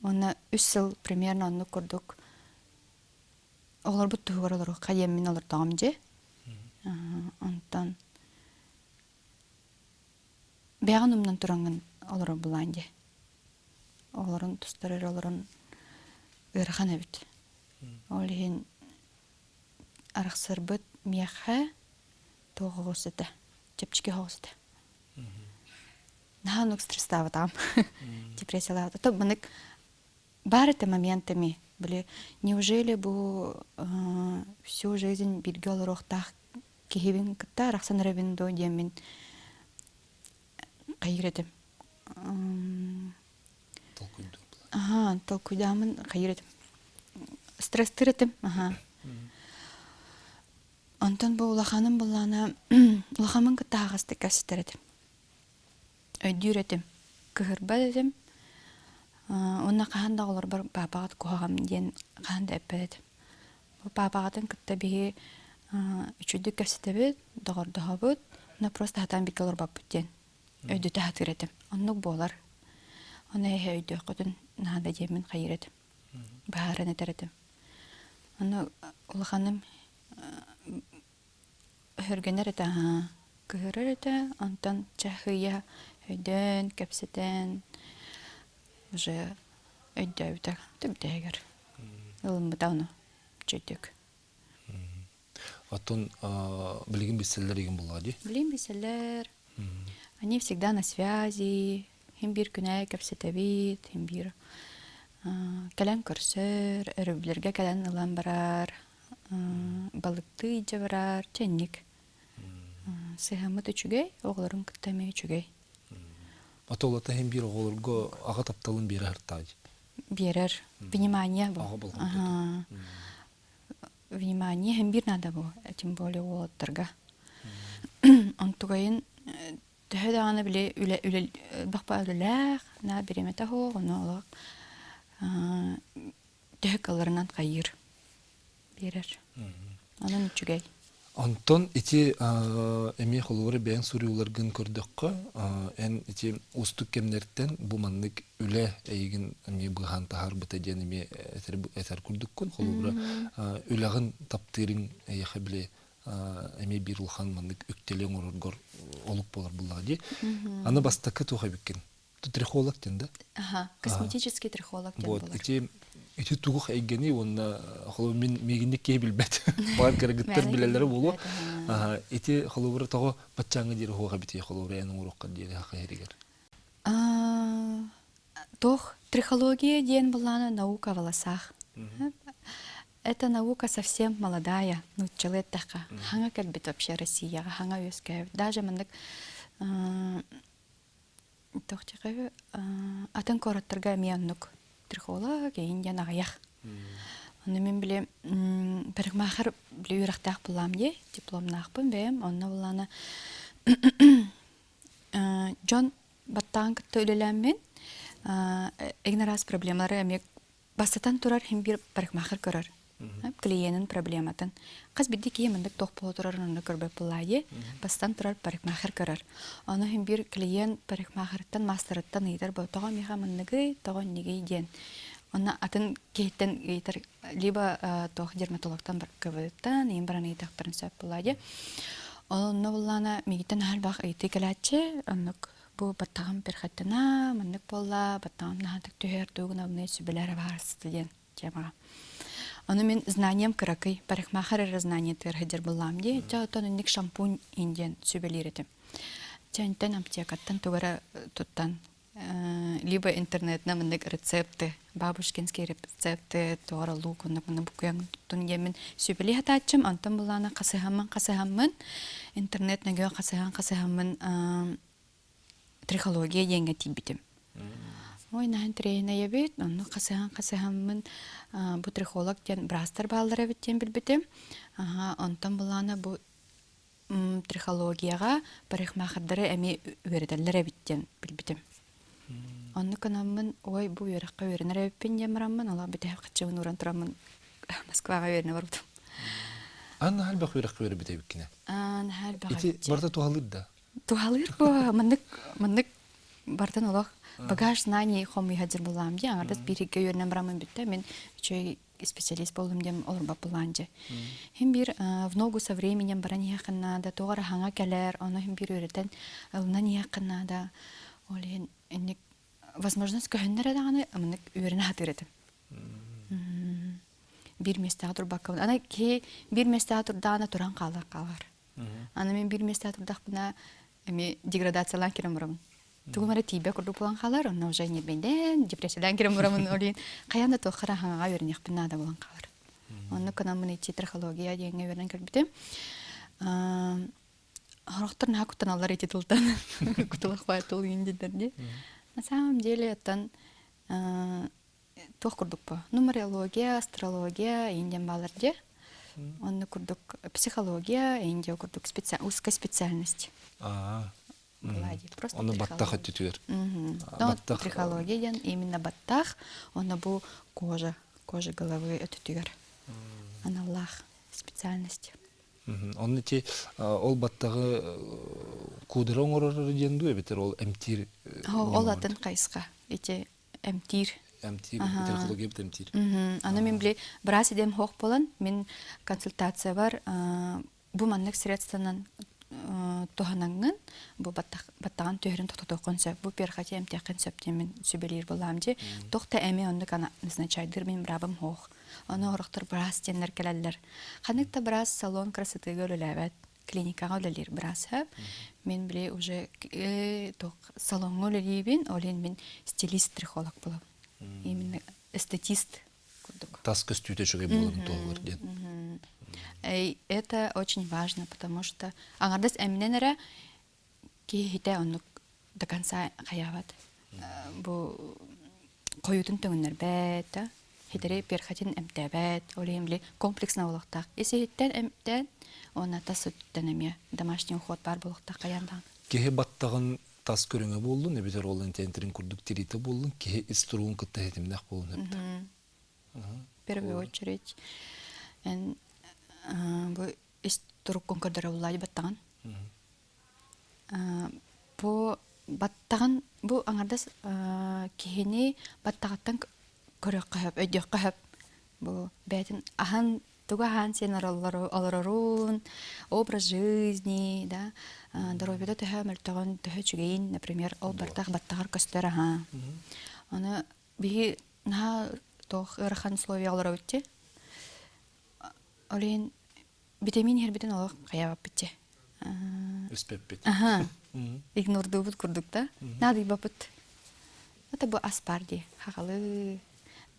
Уонна үс сыл примерно оннук курдук оҕолорбут туһугар олоруохха диэммин олордоҕум дьи. Онтон бэйэҕин умнан тураҥҥын олорор булаан дьи. Оҕолорун тустар эрэ олорон ыарахан эбит. Ол иһин арахсарбыт миэхэ туох оҕус этэ, чэпчэки оҕус этэ. Наһаа оннук стресстаабатаҕым, депрессиялаабата. То маннык баар этэ моментами. Били, неужели бу всю жизнь бииргэ олоруохтаах киһибин кытта арахсан эрэбин дуо диэммин хайыыр этим. Толкуйдуур Аха, толкуйдаамын хайыыр этим. Стресстир этим, аха. Онтон бу улаханым буллаана улахаммын кытта аһаҕастык кэпсэтэр этим. Өйдүүр этим, кыһырбат этим. Уонна хаһан да оҕолорбор паапаҕыт куһаҕан диэн хаһан да эппэт этим. Бу паапаҕытын кытта биһи үчүгдүк кэпсэтэбит, доҕордоһобут, но просто сатаан бииргэ олорбоппут диэн өйдөтө сатыыр этим. Оннук буолар. Ону эһэ өйдүөххүтүн наада диэммин хайыыр этим. Быһааран этэр этим. Ону улаханым өһүргэнэр этэ аһаа, кыһырар этэ, онтон чаһыйа өйдөөн, кэпсэтэн уже өйдөөбүтэ түбүтэһигэр ылыммыта ону чөйдүк. Оттон билигин билсэллэр игин буллаҕа дии? Билигин билсэллэр. Они всегда на связи, Һин биир күнэ кэпсэтэбит, һин биир кэлэн көрсөр, өрөбүллэргэ кэлэн ылан барар, балыктыы илдьэ барар, чэнник. Сыһыаммыт үчүгэй, оҕолорун кытта эмиэ үчүгэй. Атолата һин биир оҕолорго аҕа тапталын биэрэ сыртаҕа Биэрэр. Внимание бу. Аҕа болҕомтото. Внимание һин биир наада бу, тем более уолаттарга. Онтугайын Төһө даҕаны били үлэ үлэ элбэх үлэлээх, на бириэмэтэ суох, ону олох төһө кыалларынан хайыыр биэрэр. Онон үчүгэй. Онтон ити эмиэ холобура бэйэҥ суруйууларгын көрдөххө, эн ити уустук кэмнэртэн бу маннык үлэ эйигин эмиэ быыһаан таһаарбыта диэн эмиэ этэр, этэр курдуккун. Холобура, үлэҕин таптыырыҥ эйиэхэ били эмиэ биир улахан маннык үктэли оҥороргор олук буолар буллаҕа дии. Аны бастакы туох эбиккин? Трихолог диэн да? Аха, косметический трихолог диэн Вот, ити ити тугух эйгэни уонна холобур мин миигинник киһи билбэт. Баар кыргыттар билэллэрэ буолуо. Аха, ити холобура тоҕо баччааҥҥа диэри хуох эбитий холобура эн оҥоруоххар диэри хаха иһиригэр. Туох трихология диэн буллаана наука волосах. Это наука совсем молодая, нууччалыы эттэххэ. Хаҥа кэлбит вообще Россияҕа, хаҥа үөскээбит. Даже маннык туох атын куораттарга эмиэ оннук трихолог эйин диэн аҕыйах. Онно мин били парикмахер били үөрэхтээх буллаам дии, дипломнаахпын бэйэм. Онно буллаана дьон баттаан кытта үлэлээммин игин араас проблемалары эмиэ. Бастатан турар иһин биир парикмахер көрөр. Клиенин проблематын. Хас биирдии киһи маннык туох буола турарын онно көрбөт буоллаа Бастатан турар парикмахер көрөр. Ону иһин биир клиент парикмахерыттан, маастарыттан ыйытар бу тоҕо миэхэ манныгый, тоҕо иннигий диэн. Онно атын киһиттэн ыйытар либо туох дерматологтан КВ-тан иин баран ыйытахтарын сөп буоллаа дии. Онно буллаана мигиттэн аһар бах ыйытыы кэлээччи, оннук бу баттаҕым перхоттана, маннык буолла, баттаҕым наһаатык түһэр, тугунабыный сүбэлэр баарсты диэн темаҕа. Ону мин знанием кыракый, парикмахер эрэ знаниетыгар сылдьар буоллаам дии. Чэ, оттон инник шампунь ин диэн сүбэлиир этим. Чэнтэн аптекаттан тугу эрэ туттан либо интернетинэн маннык рецепты, бабушкинские рецепты туора лук оннук маннык букуйан туттун диэммин сүбэлии сатааччым. Онтон булаана хасыһаммын хасыһаммын интернет нөҥүө хасыһан хасыһаммын трихология диэҥҥэ тиийбитим. Ой, наһаа интэриэһинэй эбит. Онно хасыһан хасыһаммын бу трихолог диэн быраастар бааллар эбит диэн билбитим. Онтон булаана бу трихологияҕа парикмахердары эмиэ үөрэтэллэр эбит диэн билбитим. Оннук гынаммын, ой, бу үөрэххэ үөрэнэр эбиппин диэн бараммын, олох бүтэһик хаччыбын ууран тураммын Москваҕа үөрэнэ барбытым. Аан наһаа элбэх үөрэххэ үөрэммит эбиккинэ. Аан наһаа элбэх Ити барыта туһалыыр да? Туһалыыр буо, маннык маннык бартан олох багаж знаний хомуйа сылдьар буоллаҕым дии. Аҥардас бииргэ үөрэнэн бараммын бүттэ. Мин үчүгэй специалист буоллум диэн олорбот буоллаан дьэ. Хин биир в ногу со временем баран иһиэххин наада, тоҕо эрэ хаҥа кэлэр, ону хин биир үөрэтэн ылынан иһиэххин наада. Ол иһин инник возможность көһүннэр даҕаны маннык үөрэнэ сатыыр этим. Биир миэстэҕэ турбаккабын. Аны киһи биир миэстэҕэ турдаҕына туран хаалар хаалар. Аны мин биир миэстэҕэ турдахпына эми деградациялаан киирэн барабын. Тугум эрэ тиийбэ курдук буолан хаалар, онно уже ньирбэйдээн, депрессиялаан киирэн барамын олин хайаан да туохха эрэ хаҥаҕа үөрэниэхпин наада буолан хаалар. Оннук гынаммын ити трихология диэҥҥэ үөрэнэн кэлбитим. Сорохтор наһаа куттаналлар ити тылтан. Кутулах тыл дииллэр дии. На самом деле оттон туох курдук бу нумерология, астрология индиан баалар дии. Онно курдук психология, индия курдук узкая специальность. Просто Оны баттах өттүтүгэр. Баттах трихология диэн именно баттах, онно бу кожа, кожа головы өттүтүгэр аналлаах специальность. Онно ити ол баттаҕы куудара оҥорор диэн дуу эбэтэр ол эмтиир Ол атын хайысха. Ити эмтиир. Эмтиир, трихология бит эмтиир. Аны мин били быраас идэм хоох буолан, мин консультациябар бу маннык средствонан туһанаҥҥын бу баттаҕын түһэрин тохтотуоххун сөп бу перхоти эмтиэххин сөп диэн мин сүбэлиир буоллаам дии туох да эми оннук назначайдыыр мин быраабым суох ону орохтор быраас диэннэр кэлэллэр ханнык да быраас салон красотыга үлэлээбэт клиникаҕа үлэлиир быраас сөп мин били уже туох салоҥҥа үлэлиибин ол иһин мин стилист трихолог буолабын именно эстетист курдук. Тас көстүүтэ үчүгэй буоларын туһугар диэн. Это очень важно, потому что аҥардас эминэн эрэ киһитэ оннук до конца хайаабат. Бу хойутун төҥүннэрбэт, хитэри перхотин эмтээбэт, ол иһин били комплексно буолуохтаах. Ис иһиттэн эмтээн, уонна тас өттүттэн эмиэ домашний уход баар буолуохтаах хайаан даҕаны. Киһи баттаҕын тас көрүҥэ буоллун, эбэтэр ол интентерин курдук тириитэ буоллун, киһи ис туругун кытта ситимнээх буолун эбит. В первую очередь, эн бу ис туруккун көрдөрө буллаайы баттаҕын. Бу баттаҕын бу аҥардас киһини баттаҕыттан көрүөххэ сөп, өйдүөххэ сөп. Бу бэйэтин аһан тугу аһаан сиэн олорорун, образ жизни, да, доруобуйата төһө мөлтөҕүн, төһө үчүгэйин, например, ол бартах баттаҕар көстөр аһаа. Ону биһи наһаа туох ыарахан условия олоробут дии. Ол иһин витамин иһэрбитин олох хайаабаппыт дии. Испэппит. Аха. Игнордуубут курдук да. Наадыйбаппыт. Это бу ас баар дии. Хахалы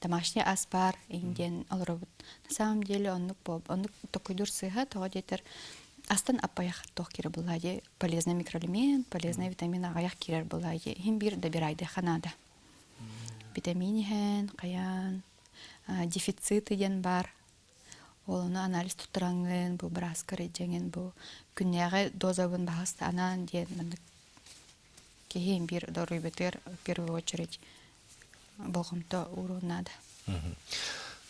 домашний ас баар диэн олоробут. На самом деле оннук оннук токуйдуур сыыһа тоҕо диэтэр астан аппайах туох киирэр буоллаа дии полезный микроэлемент, полезный витамин аҕыйах киирэр буоллаа дии. Иһин биир добирайдыахха наада. Витамин иһэн, хайаан, дефициты диэн баар. Ол ону анализ туттараҥҥын, бу бырааскар илдьэҥин, бу күннээҕи дозабын баһаста анаан диэн маннык киһи биир доруобуйатыгар в первую очередь болҕомто ууруон наада.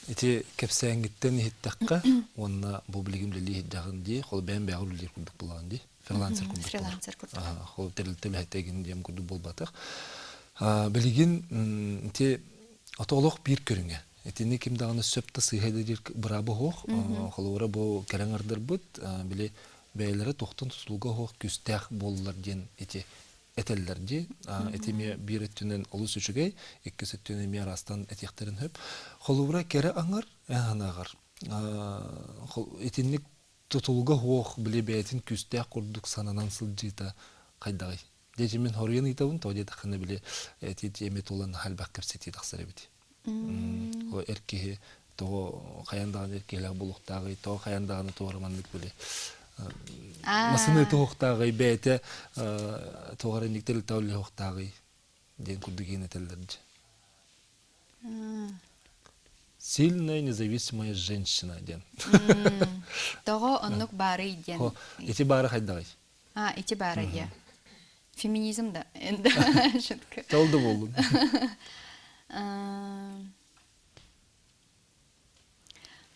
Ити кэпсээҥҥиттэн иһиттэххэ уонна бу билигин үлэлии сылдьаҕын дии, холу бэйэм бэйэҕэр үлэлиир курдук буолаҕын дии, фрилансер курдук буолар. Фрилансер курдук. Холу тэрилтэ үлэһитэ диэн курдук буолбатах. Билигин ити ото олох биир көрүҥэ. Итини ким даҕаны сөп да сыыһа да диир бырааба суох. Холобура бу кэлэн ардырбыт, били бэйэлэрэ тохтон тутулуга суох күүстээх буоллулар диэн ити этэллэр дии. Ити эмиэ биир өттүнэн олус үчүгэй, иккис өттүнэн эмиэ араастан этиэхтэрин сөп. Холобура, кэрэ аҥар, эн анаҕар. Итинник тутулуга суох, били бэйэтин күүстээх курдук сананан сылдьыыта хайдаҕый? Дьэ, мин хоруйан ыытабын, тоҕо диэтэххинэ, били эти эмиэ туолан элбэх кэпсэтии тахсар эбит. Ол эр киһи тоҕо хайан даҕаны эр киһилээх буолуохтааҕый, тоҕо хайан даҕаны туора маннык били масыны туһуохтааҕый, бэйэтэ тоҕо эрэ инник тэрилтэ үлэлиэхтааҕый диэн курдук иһин этэллэр дьэ. Сильная независимая женщина диэн. Тоҕо оннук баарый диэн. Ити баары хайдаҕый? А, ити баара диэ. Феминизм да. Шутка. Ол да буоллун.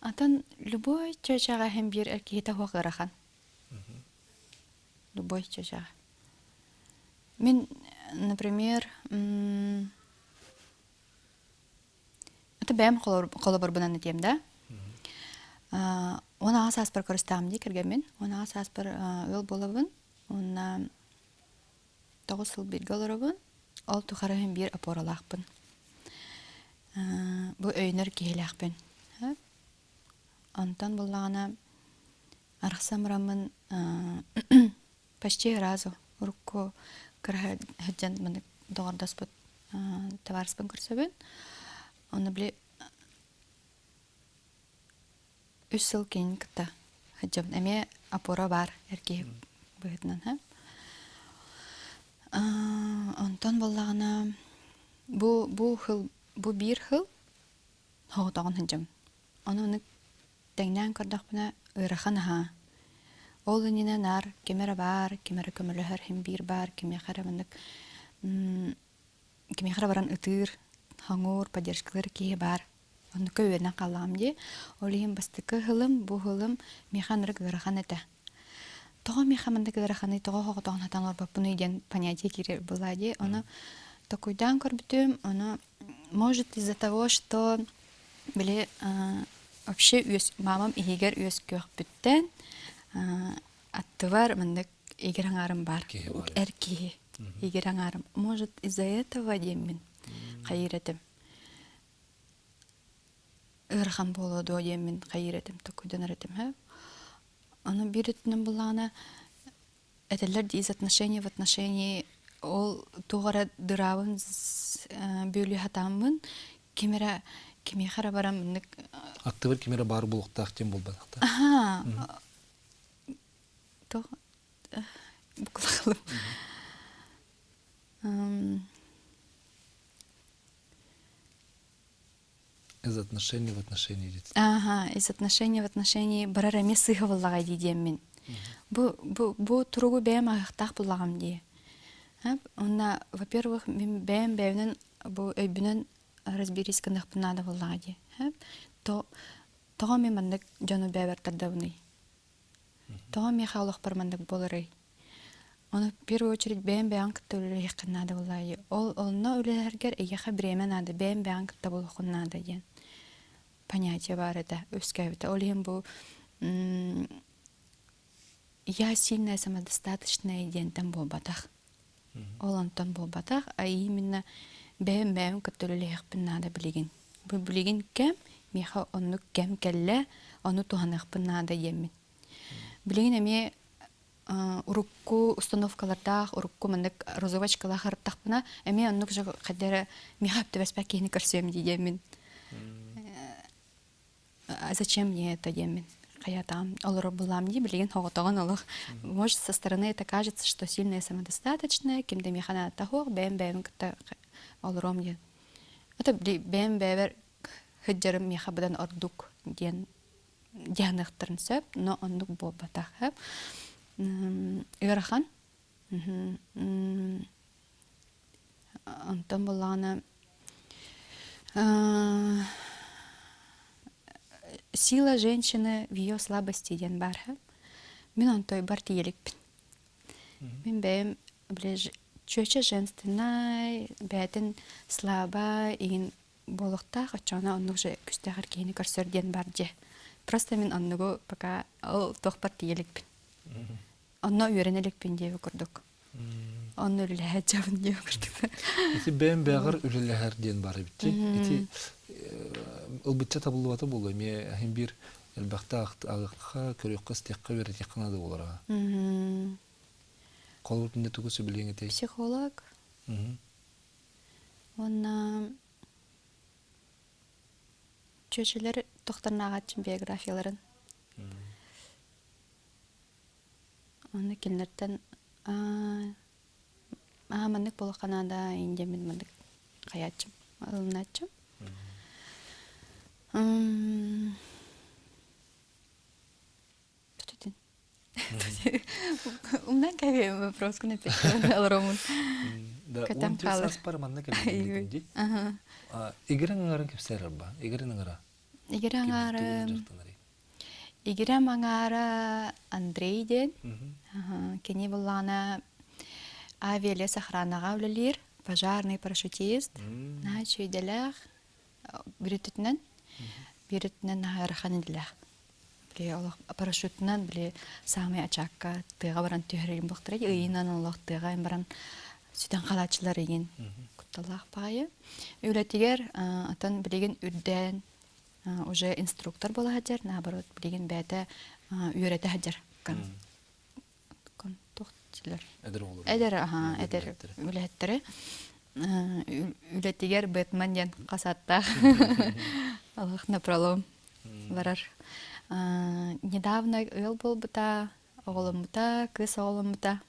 Атын любой чачаҕа иһин биир эр киһитэ суох ыарахан. Любой чачаҕа. Мин, например, Это бэйэм холобурбунан этиэм да. 16 сааспар көрүстэҕим дии кэргэммин. 16 сааспар ыал буолабын. Уонна 9 сыл бииргэ олоробун. Ол тухары иһин биир опоралаахпын. Бу өйөнөр киһилээхпин. Онтон буллаҕына арахсан бараммын Почти разу урукку кыра сылдьан маннык доҕордоспут табаарыспын көрсөбүн. Онно били үс сыл кинини кытта сылдьабын. Эмиэ опора баар эр киһи быһыытынан. Онтон буоллаҕына бу бу сыл бу биир сыл соҕотоҕун сылдьабын. Ону ону Тэҥнээн көрдөхпүнэ, ыарахан аһаа. Ол иннинэ наар ким эрэ баар, ким эрэ көмөлөһөр иһин биир баар, кимиэхэ эрэ маннык кимиэхэ эрэ баран ытыыр, хоҥуур, поддержкалыыр киһи баар. Оннукка үөрэнэн хааллаҕым дии. Ол иһин бастакы ыһылым, бу ыһылым миэхэ ынырык ыарахан этэ. Тоҕо миэхэ маннык ыараханый, тоҕо соҕотоҕун сатаан олорбоппунуй диэн понятие киирэр буолла дии. Ону токуйдаан көрбүтүм, ону может из-за того, что Били вообще үөс мамам иһигэр үөскүөхпүттэн аттыбар маннык игир аҥаарым баар. Эр киһи игир аҥаарым. Может, из-за этого диэммин хайыыр этим. Ыарахан буолуо дуо диэммин хайыыр этим, токуйданар этим. Ону биир өттүнэн буллаҕына этэллэр дии из отношений в отношении ол туох эрэ дыраабын бүөлүү сатааммын ким эрэ кимиэхэ эрэ баран маннык Аттыбар ким эрэ баар буолуохтаах диэн буолбатахтар. Аха. Туох букулахалым. Из отношений в отношении диэтин. Ааха, из отношений в отношении барар эмиэ сыыһа буоллаҕа дии диэммин. Бу, бу, бу туругу бэйэм аһыахтаах буоллаҕым дии. Онно, во-первых, мин бэйэм бэйэбинэн бу өйбүнэн разберись гыныахпын наада буоллаҕа дии. То, тоҕо мин маннык дьону бэйэбэр тардабыный? Тоҕо миэхэ олохпор маннык буоларый? Ону в первую очередь бэйэм бэйэҕин кытта үлэлэһиэххин наада буоллаҕа Ол онно үлэлэһэргэр эйиэхэ бириэмэ наада, бэйэм бэйэҕин кытта буолуоххун наада диэн понятие баар этэ, үөскээбитэ. Ол иһин бу я сильная самодостаточная диэнтэн буолбатах. Ол онтон буолбатах, а именно бэйэм бэйэм кытта үлэлэһиэхпин наада билигин. Бу билигин кэм, миэхэ оннук кэм кэллэ, ону туһаныахпын наада диэммин. Билигин эмиэ урукку установкалардаах, урукку маннык розовочкалаах арыттахпына, эмиэ оннук же хайда эрэ миэхэ түбэспэт киһини көрсүөм дии диэммин. Зачем мне это диэммин хайатаам олорор булаам дии билигин хоҕотоҕун олох может со стороны это кажется что сильная самодостаточная ким да миэхэ наадата суох бэйэм бэйэбин кытта олоруом диэн это бэйэм бэйэбэр сылдьарым миэхэ быдан ордук диэн дьаһаныахтарын сөп но оннук буолбатах ыарахан онтон буоллаҕына. Сила женщины в ее слабости диэн баар. Мин онтойбор тиийэ иликпин. Мин бэйэм били чүөчэ женственнай, бэйэтин слаба игин буолуохтаах, оччоҕуна оннук же күстээҕэр киһини көрсөр диэн бар дьэ. Просто мин оннугу пока ол туохпар тиийэ иликпин. Онно үөрэнэ иликпин диэби курдук. Онно үлэлэһэ дьабын диэби курдук. Ити бэйэм бэҕэр үлэлэһэр диэн бар эбит Ити ылбычча табыллыбата буолуо эмиэ иһин биир элбэхтэ аҕыахха, көрүөххэ, истиэххэ, үөрэтиэххэ наада буолара. Холобур инде тугу сөбүлүөҥ этэй? Психолог. Уонна чүөчэлэр тохторнааҕааччым биографияларын. Онно кинилэртэн аа маннык буолуохха наада индия мин маннык хайааччым ылынааччым. Бүтүтүн. Умнан кэбиһэм вопроскун эппиттэн олоромун. Да, Көтөн он түөрт хаалар. сааспар манна кэлбитим дии. Игирэн аҥарын кэпсээр арба. Игирэн аҥара. Игирэ Ким тугунан аҥаарым дьарыктанарый? Игирэм аҥаара Андрей диэн. Кини буоллаҕына авиалес охранаҕа үлэлиир, пожарный парашютист, наһаа үчүгэйдэлээх, бүрүтүтүнэн, бүрүтүнэн наһаа ыарахан идэлээх. Били олох парашютунан били саамай ачаакка тыаҕа баран түһэрин буолтара ыйынан олох тыаҕа баран сүтэн халааччылар игин кутталлаах баҕайы. Үлэтигэр атын билигин үрдээн уже инструктор буола сылдьар, наоборот, билигин бэйэтэ үөрэтэ сылдьар. Туох дииллэр? Эдэр оҕолор. Эдэр, аха, эдэр үлэһиттэри. Үлэтигэр Бэтмен диэн хас аттаах олох напролом барар. Недавно ыал буолбута, оҕоломмута, кыыс оҕоломмута.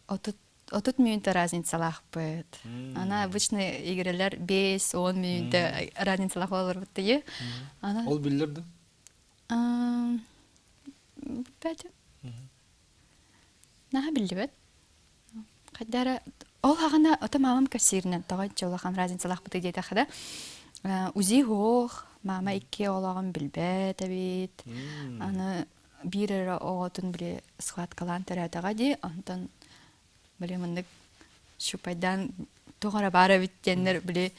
30 мүнүүтэ разницалаахпыт. Ана обычно игрэлэр 5-10 мүнүүтэ разницалаах буоларбыт дии. Ана Ол биллэр да? Билбэтим. Наһаа биллибэт. Хайда эрэ ол хаҕана ото маамам кэпсииринэн тоҕо иччи улахан разницалаахпытый диэтэххэ да УЗИ суох, маама икки оҕолооҕун билбэт эбит. Аны биир эрэ оҕотун били схваткалаан төрөөтөҕө дии, онтон били маннык щупайдаан туох эрэ баар эбит диэннэр били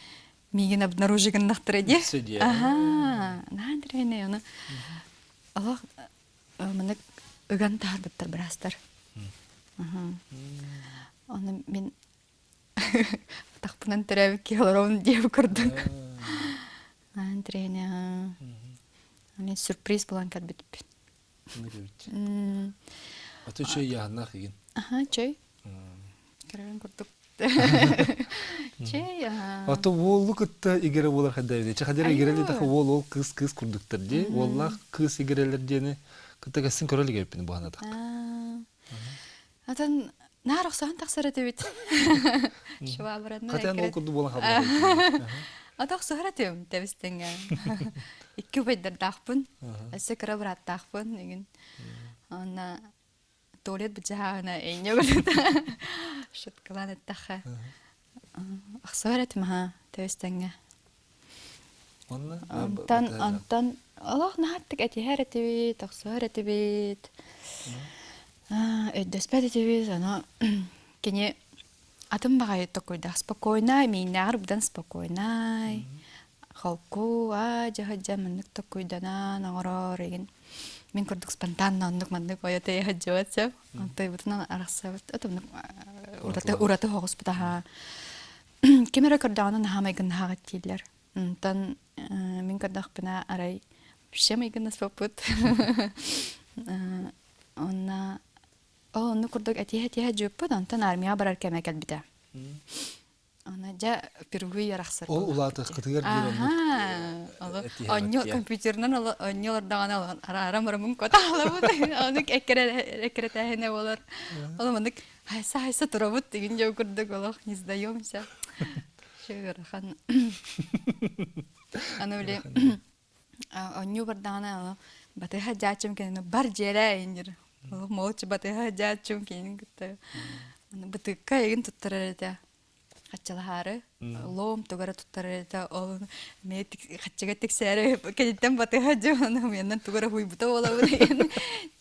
миигин обнаружи гыннахтара дии. Үксэ Аһаа, наһаа интэриэһинэй ону олох маннык ыган таһаарбыттар быраастар. Ону мин атахпынан төрөөбүт киһи олоробун диэбит курдук. Наһаа интэриэһинэй Мин сюрприз булан кэлбиппин. Аты чэй яһаннаах игин. Аха, чэй. Көрөрүн курдук. Чэй, аха. Аты уолу кытта игэрэ буолар хайда Чэ хадера игэрели таха уол ол кыыс кыыс курдуктар дии. Уоллаах кыыс игэрэлэр диэни кытта кэсsin көрө илигеппин буһанатах. Атын наар охсоһон тахсар этибит. Швабранна Хатан ол курдук буолан хаалбыт. Ата охсуһар этим тэбистеңе. Икки убайдардаахпын, өссө кыра бырааттаахпын игин. Онна туалет быдьаһаана эйне билет. Шуткалаан эттэххэ. Охсуһар этим аха тэбистеңе. Онна Онтон онтон олох наһааттык этиһэр этибит, охсуһар этибит. Өйдөспөт этибит, ону кини атын баҕайы токуйдаах спокойнай, мииннээҕэр быдан спокойнай, холку, аа дьаһыдьа маннык токуйданан оҥорор игин. Мин курдук спонтанно оннук маннык ойо тэйэ сылдьыбат сөп. Онтойбутунан арахсабыт. Отомнук ураты ураты соҕуспут аһаа. Ким эрэ көрдөҕүнэ наһаа майгыннаһаҕыт дииллэр. Онтон мин көрдөхпүнэ арай вообще майгыннаспаппыт. Онно ол оннук курдук этиһэ-этиһэ дьүөппүт, онтон армияҕа барар кэмэ кэлбитэ. Аны дьэ впервые арахсар Ол улаатыаххытыгар диир оннук Онньу компьютерынан онньу олордоҕуна араара мурумун котаалабыт. Ону эккирэтээһинэ болар. Ол маннык хайса хайса турабыт деген дьон курдук олох не сдаемся. Ыарахан. Аны били онньуу бардаҕына батыһа дьааччым кэннэ бар дьиэлээ иннир. Олох молча батыһа дьааччым кинин кытта. Аны бытыкка эгин туттарар этэ. Хаччалаһаары лоом тугара туттарар этэ ол эмиэ хаччыга тиксээри кэнниттэн батыһа дьон менен тугара хуйбута буолабын деген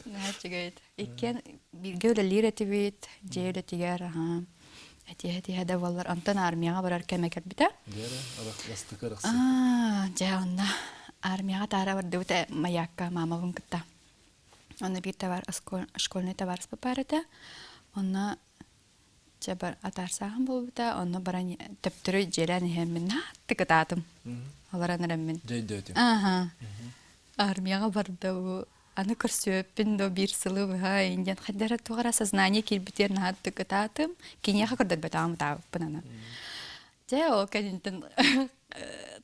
наһаа Иккиэн бииргэ үлэлиир этибит дьиэ үлэтигэр аһаа этиһэ этиһэ да буоллар онтон армияҕа барар кэмэ кэлбитэ. Дьэ бастакы арахсыы. Аа дьэ онно армияҕа таара бардыбыт маякка маамабын кытта. Онно биир товар школьный товарищ баар этэ. Онно Чэ бар атаарсааһын буолбута, онно баран төптөрү дьиэлээн иһэммин нааттык ытаатым. Олорон эрэммин. Дьэйдөөтүм. Ааха. Армияҕа барда бу. Аны көрсүөппүн до биир сылы быһа индиан хайдара туох эрэ сознание киирбитигэр нааттык ытаатым. Киниэхэ көрдөрбөтөҕүм ытаабыппын аны. Дьэ ол кэнниттэн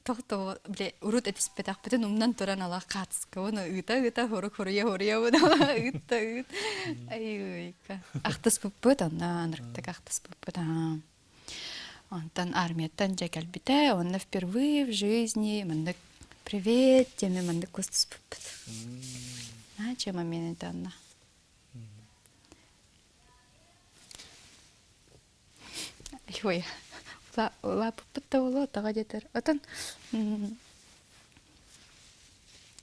тохтоо били урут этиспэтэхпитин умнан туран ала хаатыскабын ыыта-ыыта хорук хоруйа-хоруйабын ала ыытта ыыт айыйка ахтыспыппыт онно анырыктык ахтыспыппыт аа онтон армияттан дьэ кэлбитэ онно впервые в жизни маннык привет диэми маннык кустуспуппут наача момент это онно Ой, улааппыппыт да буолуо, тоҕо диэтэр. Отон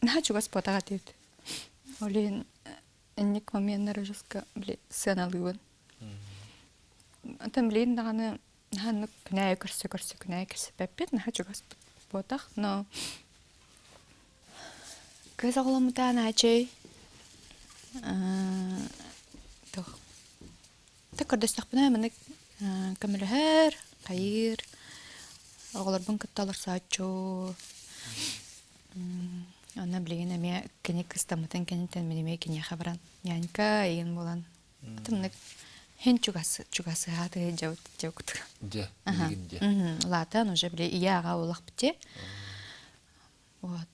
наһаа чугас буотах этибит. Ол иһин инник моменнары жестко били сыаналыыбын. Отон билигин даҕаны наһаа оннук күнээйи көрсө-көрсө күнээйи кэпсэппэппит, наһаа чугас буотах, но Кыыс оҕоломмутаан аачый туох Та көрдөстөхпүнэ маннык көмөлөһөр, хайыыр, оҕолорбун кытта олорсооччу. Онно билигин эмиэ кини кыстаммытын кэнниттэн мин эмиэ киниэхэ баран нянька игин буолан атыннык хин чугас чугасыһааты дьабыт дьабыт. Дьэ, билигин дьэ. Улаатан уже били ийэ аҕа улахпыти. Вот.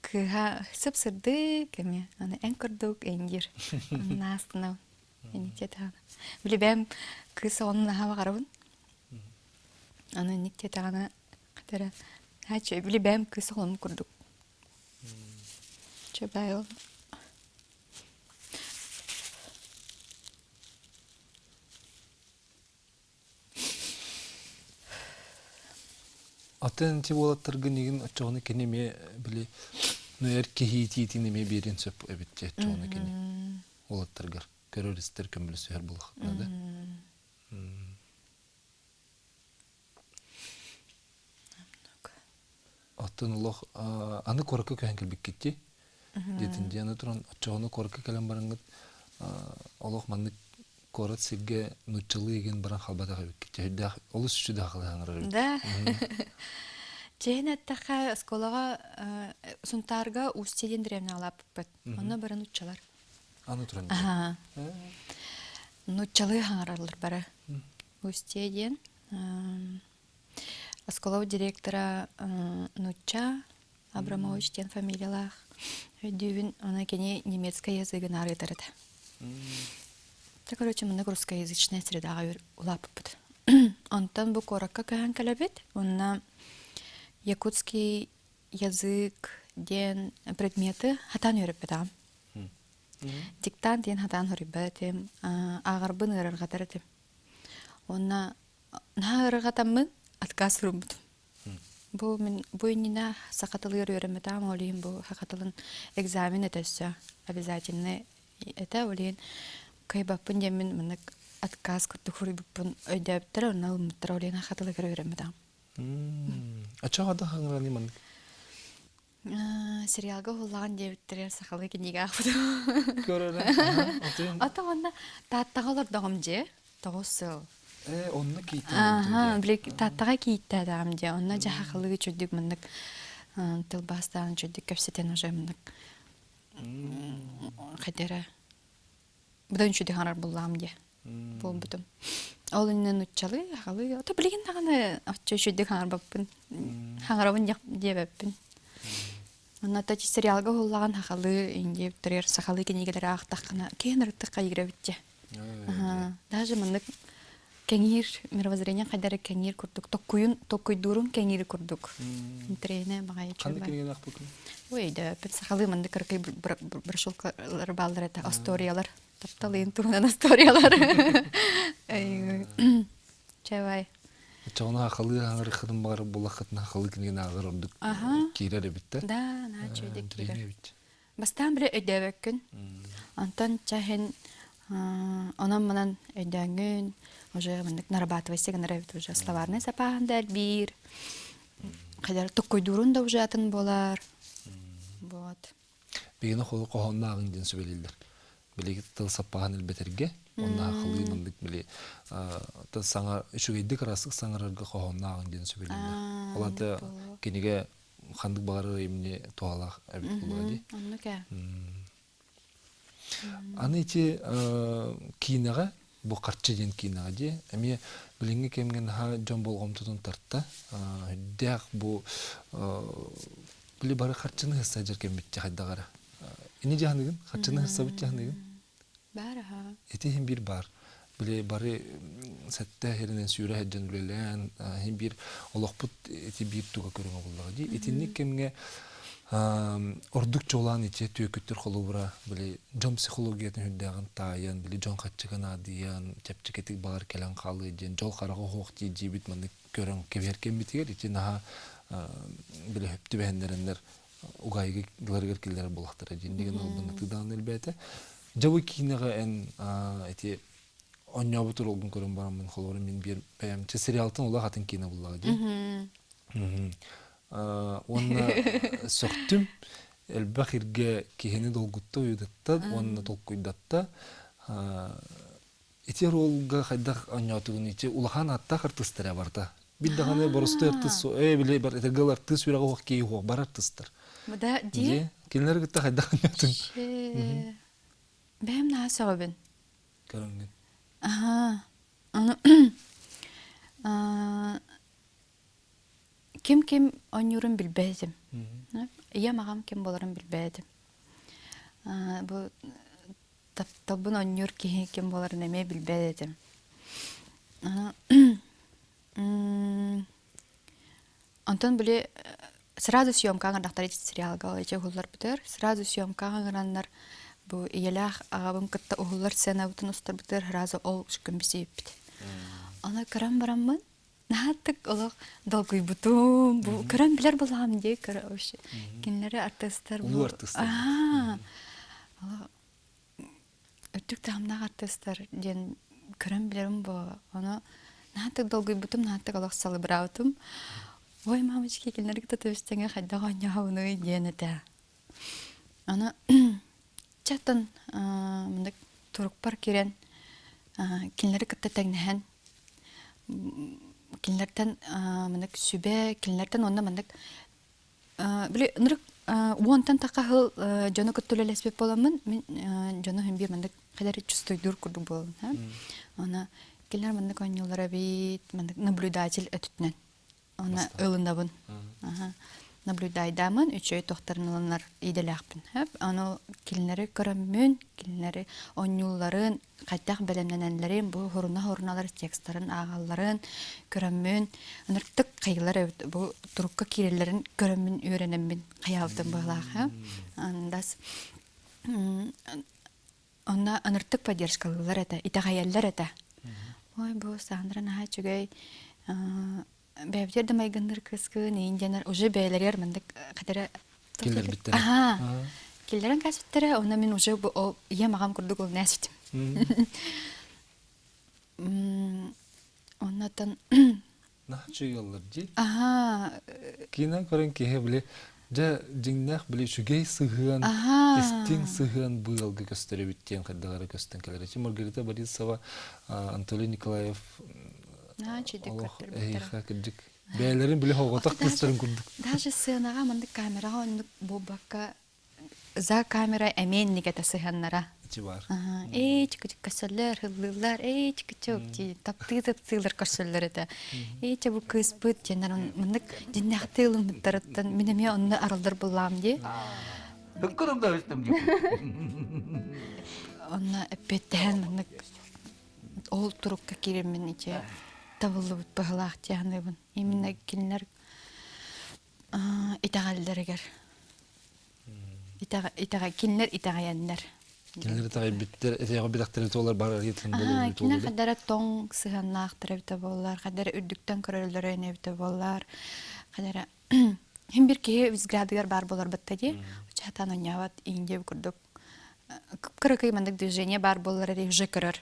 Кыыһа сып-сырдык эмиэ, аны эн курдук эйиндиир. Наастынабын. Инник диэтэҕинэ. Били бэйэм кыыс оҕону наһаа баҕарабын. Аны инник диэтэҕинэ хата эрэ били бэйэм кыыс оҕолорум курдук. Чэ бай ол. Атын ити уолаттаргын игин оччоҕуна кини эмиэ били ну эр киһи иитиитин эмиэ биэриэн сөп эбит дии оччоҕуна кини уолаттаргар көрөр-истэр көмөлөсүһэр буоллаххытына да. Оттон олох аны куоракка көһөн кэлбиккит дии. Диэтин дии аны туран оччоҕуна куоракка кэлэн бараҥҥыт олох маннык куорат сиргэ нууччалыы игин баран халбатах эбиккит. Чэһирдээх олус үчүгэй халыһаҥырар эбит. Да. Чэһин эттэххэ, оскуолаҕа Сунтаарга Устье диэн древнялааппыт. Онно бары нууччалар. Аны туран. Аха. Нууччалыы хаҥараллар бары. Устье диэн Оскуола директора нуучча Абрамович диэн фамилиялаах. Өйдүүбүн, аны кини немецкэй языгын арыытар этэ. Та короче, маннык русскоязычная средаҕа улааппыппыт. Онтон бу куоракка көһөн кэлэбит. Онно якутский язык диэн предметы хатаан үөрэппэтэҕим. Диктант диэн хатаан хоруйбат этим, ааҕарбын ыарырҕатар этим. Уонна наһаа ыарырҕатаммын отказ суруммутум. Бу мин бу иннинэ саха тылыгар үөрэммэтэҕим, ол иһин бу саха тылын экзамен этэ өссө обязательно этэ, ол иһин кыайбаппын диэммин маннык отказ курдук суруйбуппун өйдөөбүттэрэ, онно ылыммыттара, ол иһин саха тылыгар үөрэммэтэҕим. Аччаҕа да хаҥыраны маннык Сериалга уһуллаҕын диэбиттэригэр сахалыы кинигэ аахпытым. Көрөрө. Ата уонна Тааттаҕа олордоҕум дьиэ. 9 сыл. Ээ, онно кииттэн Ааха, били Тааттаҕа кииттээтэҕим дьиэ. Онно дьэ сахалыы үчүгдүк маннык тылбаастаан үчүгдүк кэпсэтэн уже маннык хайда эрэ быдан үчүгэй хаҥарар буллаҕым дии буолбутум. Ол иннинэ нууччалыы, аҕалыы, ото билигин даҕаны оччо үчүгэйдик хаҥарбаппын, хаҥарабын диэбэппин. Онно то сериалга уһуллаҕын сахалыы индиэптэригэр сахалыы кинигэлэри аахтаххына киһи ырыттык хайыыра эбит дьэ. Даже маннык кэҥиир мировоззрение хайдары кэҥиир курдук токкуйун токкуйдуурун кэҥиир курдук интэриэһинэй баҕайы Ханнык кинигэни аахпыккын? Ой, өйдөөппүт сахалыы маннык кыракый брошюркалар бааллар этэ, историялар тапталыын туһунан историялар. Чавай. Оччоҕуна хахалыы аҥарыххытын баҕар булаххытына хахалыы кинигин ааҕар ордук киирэр эбит да. Да, наһаа үчүгэйдик киирэр. Бастаан били өйдөөбөккүн. Онтон чаһин онон-манан өйдөөҥҥүн уже маннык нарабатывайся гынар эбит уже словарный запаһын да элбиир. Хайдар токкуйдуурун да уже атын буолар. Вот. Биһигини хоһооннооҕуҥ диэн сүбэлииллэр. Билиги тыл саппаһын элбэтэргэ уонна хылыы маннык били саҥа үчүгэйдик ыраастык саҥарарга хоһооннооҕуҥ диэн сүбэлииллэр. Ол аата кинигэ ханнык баҕарар имни туһалаах эбит буолуо дии. Оннук ээ. Аны ити киинэҕэ бу харчы диэн киинэҕэ дии эмиэ билиҥҥи кэмҥэ наһаа дьон болҕомтотун тарта. Үрдээх бу били бары харчыны сылдьар кэммит хайдах эрэ. Ини дьаһаныгын, харчыны сылдьабыт дьаһаныгын. Баар аха. Ити иһин биир баар. Били бары сэттэ иһиринэн сүүрэ сылдьан үлэлээн, иһин биир олохпут ити биир туга көрүҥэ буоллаҕа дии. Итинник кэмҥэ ордук чуолаан ити түөкүттэр холобура били дьон психологиятын үрдээҕин таайан, били дьон хаччыга наадыйан, чэпчэкитик баҕар кэлэн хаалыа диэн дьол хараҕа оһуох дии диибит маннык көрөн кэбиһэр кэммитигэр ити наһаа били хөп түбэһиннэрэннэр угаайыга ыларыгар киллэрэр буолахтара диэн деген албыннатыы даҕаны элбээтэ. Дьэ бу киинэҕэ эн ити оонньообут ролгун көрөн бараммын холобура мин биир бэйэм сериалтан олох атын киинэ буллаҕа дии. Уонна сөхтүм элбэх иргэ киһини долгутта уйудатта уонна толкуйдатта ити ролга хайдах оонньоотугун ити улахан аттаах артыыстара барда бил даҕаны боростуой артыыс ээ били бар этэргэл артыыс үрэҕэ уох киһи уох бар артыыстар Да дии кинилэр кытта хайдах оонньоотуҥ Бэйэм наһаа сөҕөбүн. Көрөҥҥүн. Аһаа. Аны ким-ким оонньуурун билбэт этим. Ийэм аҕам ким буоларын билбэт этим. Бу тапталбын оонньуур киһи ким буоларын эмиэ билбэт этим. Онтон били сразу съемкаҕа ыҥырдахтар ити сериалга ол ичи уһулларбытыгар сразу съемкаҕа ыҥыраннар бу ийэлээх аҕабын кытта уһуллар сценабытын устарбытыгар сразу ол күн бисийиппит. Аны көрөн бараммын наһааттык олох долгуйбутум бу көрөн билэр булаам дии көрө вообще кинилэри артыыстар улуу артыыстар Үрдүк таһымнаах артыыстар диэн көрөн билэрим буо. Ону наһаатык долгуйбутум, наһаатык олох салыбыраабытым. Ой, мамочки, кинилэри кытта түбүстэҥэ хайдах оонньообунуй диэн этэ. Аны чаттан мындык турукпар киирэн кинилэри кытта тэҥнэһэн кинилэртэн мындык сүбэ, кинилэртэн уонна мындык Били ынырык уонтан тахха сыл дьону кытта үлэлэспит буоламмын, мин дьону иһин биир маннык хадары чувствуйдуур курдук буолабын. Аны кинилэр маннык оонньууллар эбит, маннык наблюдатель өттүнэн. Аны ылынабын. Наблюдайдаамын, үчүгэй тохторун ылынар идэлээхпин. Аны кинилэри көрөммүн, кинилэри оонньуулларын, хайдах бэлэмнэнэллэрин, бу хоруна-хоруналар текстарын ааҕалларын көрөммүн, ынырыктык хайылар эбит бу турукка киирэллэрин көрөммүн үөрэнэммин хайаабытым быһылаах андас онно ыныртык поддержкалыыллар этэ итэҕэйэллэр этэ ой бу Сандра наһаа үчүгэй бэйэбитигэр да майгынныр кыскын иин диэнэр уже бэйэлэригэр маннык хатара киллэрбиттэрэ киллэрэн кээспиттэрэ онно мин уже бу ийэм аҕам курдук ол нээситим оннотон Наһаа дии. Киинэ көрөн киһи били дьэ дьиҥнээх били үчүгэй сыһыан, истиҥ сыһыан быылга көстөр эбит диэн хайдах эрэ көстөн кэлэр. Ити Маргарита Борисова, Анатолий Николаев олох эһиэхэ кырдьык бэйэлэрин били хоҕотох кыыстарын курдук. Даже сценаҕа маннык камераҕа оннук буолбакка за камера эмиэ инникэтэ сыһыаннара. Ити бар. Ээ чыкычык көрсөллөр, ыллыыллар, ээ чыкычык таптыы таптыылар көрсөллөр этэ. Ээ чэ бу кыыспыт диэннэр маннык дьиннээхтии ылыммыттарыттан мин эмиэ онно арыллар буллаам дии. Онно эппиэттэһэн маннык ол турукка киирэммин ити табыллыбыт быһылаах дии саныыбын. Именно кинилэр итэҕэллэригэр. Итэҕэ, кинилэр итэҕэйэннэр. Кинилэр итэҕэйбиттэр, итэҕэйбэтэхтэрэ туолар бар арыйтын Аһаа, кинилэр хайдара тоҥ сыһыаннаахтар эбитэ буоллар, хайдара үрдүктэн көрөллөрө ини эбитэ буоллар, хайдара Хин бир киһи взглядыгар баар буолар батта дии. Чатан оонньообот индия курдук кыракый маннык движение баар буоллар эрэ уже көрөр.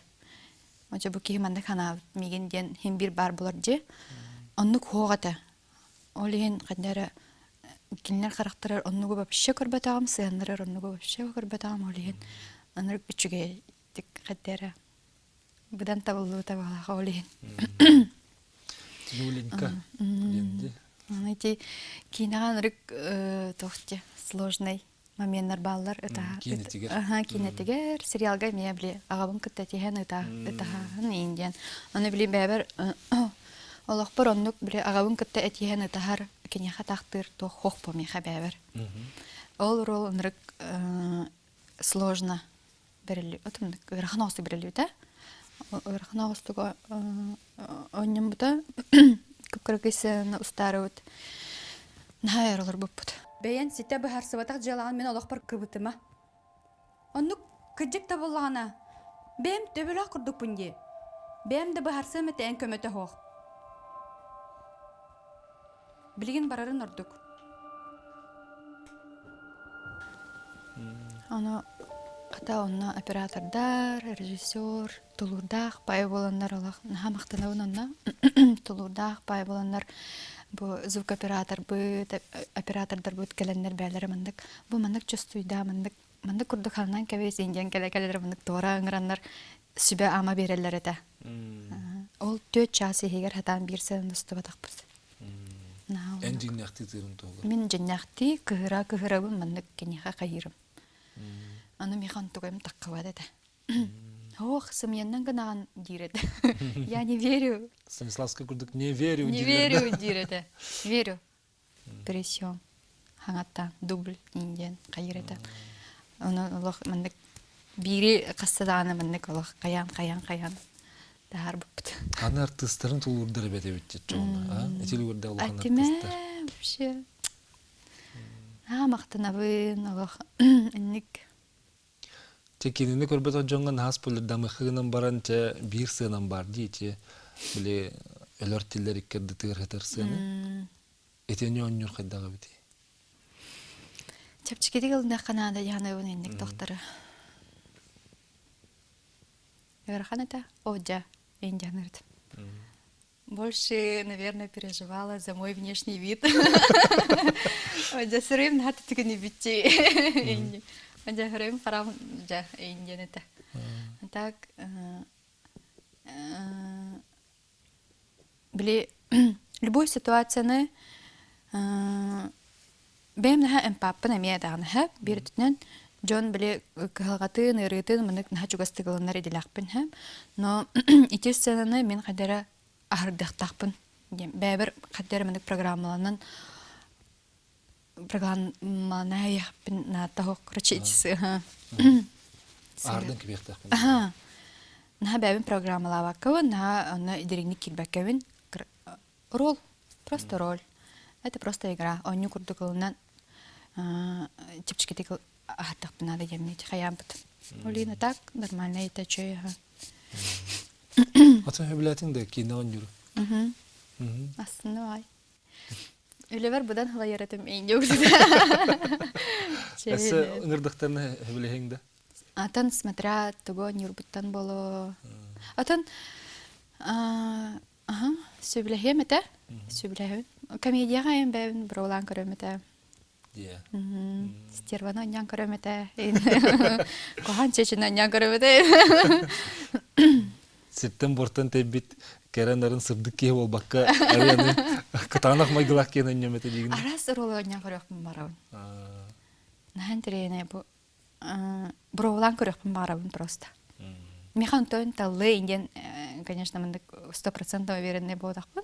Очо бу киһи маннык ханаабыт миигин диэн хин бир баар буолар дии. Оннук хуох этэ. Ол иһин ханна эрэ кинилэр харахтарар оннугу вообще көрбөтөҕүм, сыһыаннарар оннугу вообще көрбөтөҕүм. Ол иһин ынырык үчүгэйдик ханна эрэ быдан табыллыбыта баҕалаах ол иһин. Юленька диэн дии. Аны ити киинэҕэ ынырык туох дии сложный моменнар бааллар ытаһа Киинэтигэр. Аха киинэтигэр сериалга эмиэ били аҕабын кытта этиһэн ытаһаһын иин диэн. Аны били бэйэбэр олохпор оннук били аҕабын кытта этиһэн ытаһар киниэхэ тахтыыр туох хох бу миэхэ бэйэбэр. Ол рол ынырык сложно бэрилли отумнук ыарахан оҕустук бэриллибитэ. Ыарахан оҕустук оонньоммута кып-кыракый сценаны устаарыбыт наһаа өр олорбуппут. Бэйэн ситэ быһаарсыбатах дьыалаҕын мин олохпор кыбытыма. Оннук кырдьык да буоллаҕына, бэйэм төбөлөөх курдукпун дии. Бэйэм да быһаарсыам этэ эн көмөтө суох. Билигин барарын ордук. Ону хата онно оператордар, режиссер, тулуурдаах паай буоланнар олох наһаа махтанабын онно. Тулуурдаах паай буоланнар бу звукоператорбыт, оператордарбыт кэлэннэр бээлэрэ маннык бу маннык чувствуйдаа, маннык маннык курдук ханнан кэбис диэн кэлэ кэлэлэр маннык туора ыҥыраннар сүбэ-ама биэрэллэр этэ. Ол 4 чаас иһигэр хатаан биир сылын устубатахпыт. Эн дьиҥнээхтии тыырын туһугар. Мин дьиҥнээхтии кыһыра-кыһырабын маннык киниэхэ хайыырым. Аны миэхэ онтугайым таххыбат этэ. Ох, сымыйаннан гынаҕын диир этэ. Я не верю. Станиславскай курдук не верю Не верю диир этэ. Верю. Пересем. Хаҥаттаан дубль диэн хайыыр этэ. Ону олох маннык биири хасса даҕаны маннык олох хайаан хайаан хайаан таһаарбыппыт. Аны артыыстарын тулуурдар эбит эбит дьоҥҥо, а? Ити үлүгэрдээх улахан Атиме артыыстар. вообще аа махтанабын олох инник Чэ кинини көрбөтөх дьоҥҥо наһаа спойлердамыахха гынан баран чэ биир сыанам баар дии ити били өлөр тиллэр икки ардытыгар сытар сыана. Итини оонньуур хайдах эбитий? Чэпчэкитик ылыныахха наада дьаһанабын инник тохтору. Ыарахан этэ. О, дьэ, эн дьаһанырыт. Больше, наверное, переживала за мой внешний вид. Дьэ, сырыым наһаа түтүгүнү бүтчи. Дьэ, сырыым харам дьэ, индиэн этэ. Так, били любой ситуацияны бэйэм наһаа эмпаппын эмиэ даҕаны сөп. Биир өттүнэн дьон били кыһалҕатын, ыарыытын маннык наһаа чугастык ылынар идэлээхпин сөп. Но ити сценаны мин хайда эрэ аһардыахтаахпын диэн бэйэбэр хайда эрэ маннык программаланан программаланаайахпын наата суох короче ити сыаһа Аһардан кэбиэхтээхпин. Аһаа. Наһаа бэйэбин программалаабаккабын, наһаа онно дириҥник киирбэккэбин Роль. Просто роль. Это просто игра. Оонньуу курдук ылынан чэпчэкитик аһардахпын наада диэммит хайаабыт. Олина так нормально это чё Атын сөбүлээтиҥ да киинэ оонньууру? Астына баҕай. Үлэбэр быдан халайар этим эйньэ Өссө ыҥырдахтарына сөбүлэһиҥ да? Атын смотря тугу оонньуурбуттан боло. Атын Аһа, сөбүлэһиэм этэ. Сөбүлэһэбин. Комедияҕа эм бэйэбин быраҕылаан көрүөм этэ. Дьиэ. Стерваны анньан көрүөм этэ. Куһаҕан чечени анньан көрүөм этэ. Сиртэн-буортан тэйбит кэрэ нарын сырдык киһи буолбакка, арыйаны кытаанах майгылаах киһини анньыам этэ диигин. Араас оруолу анньан көрүөхпүн баҕарабын. Наһаа интэриэһинэй бу Бровлаан көрүөхпүн баҕарабын просто. Миэхэ онтон таллы диэн, конечно, маннык 100% уверенный буолбатахпын.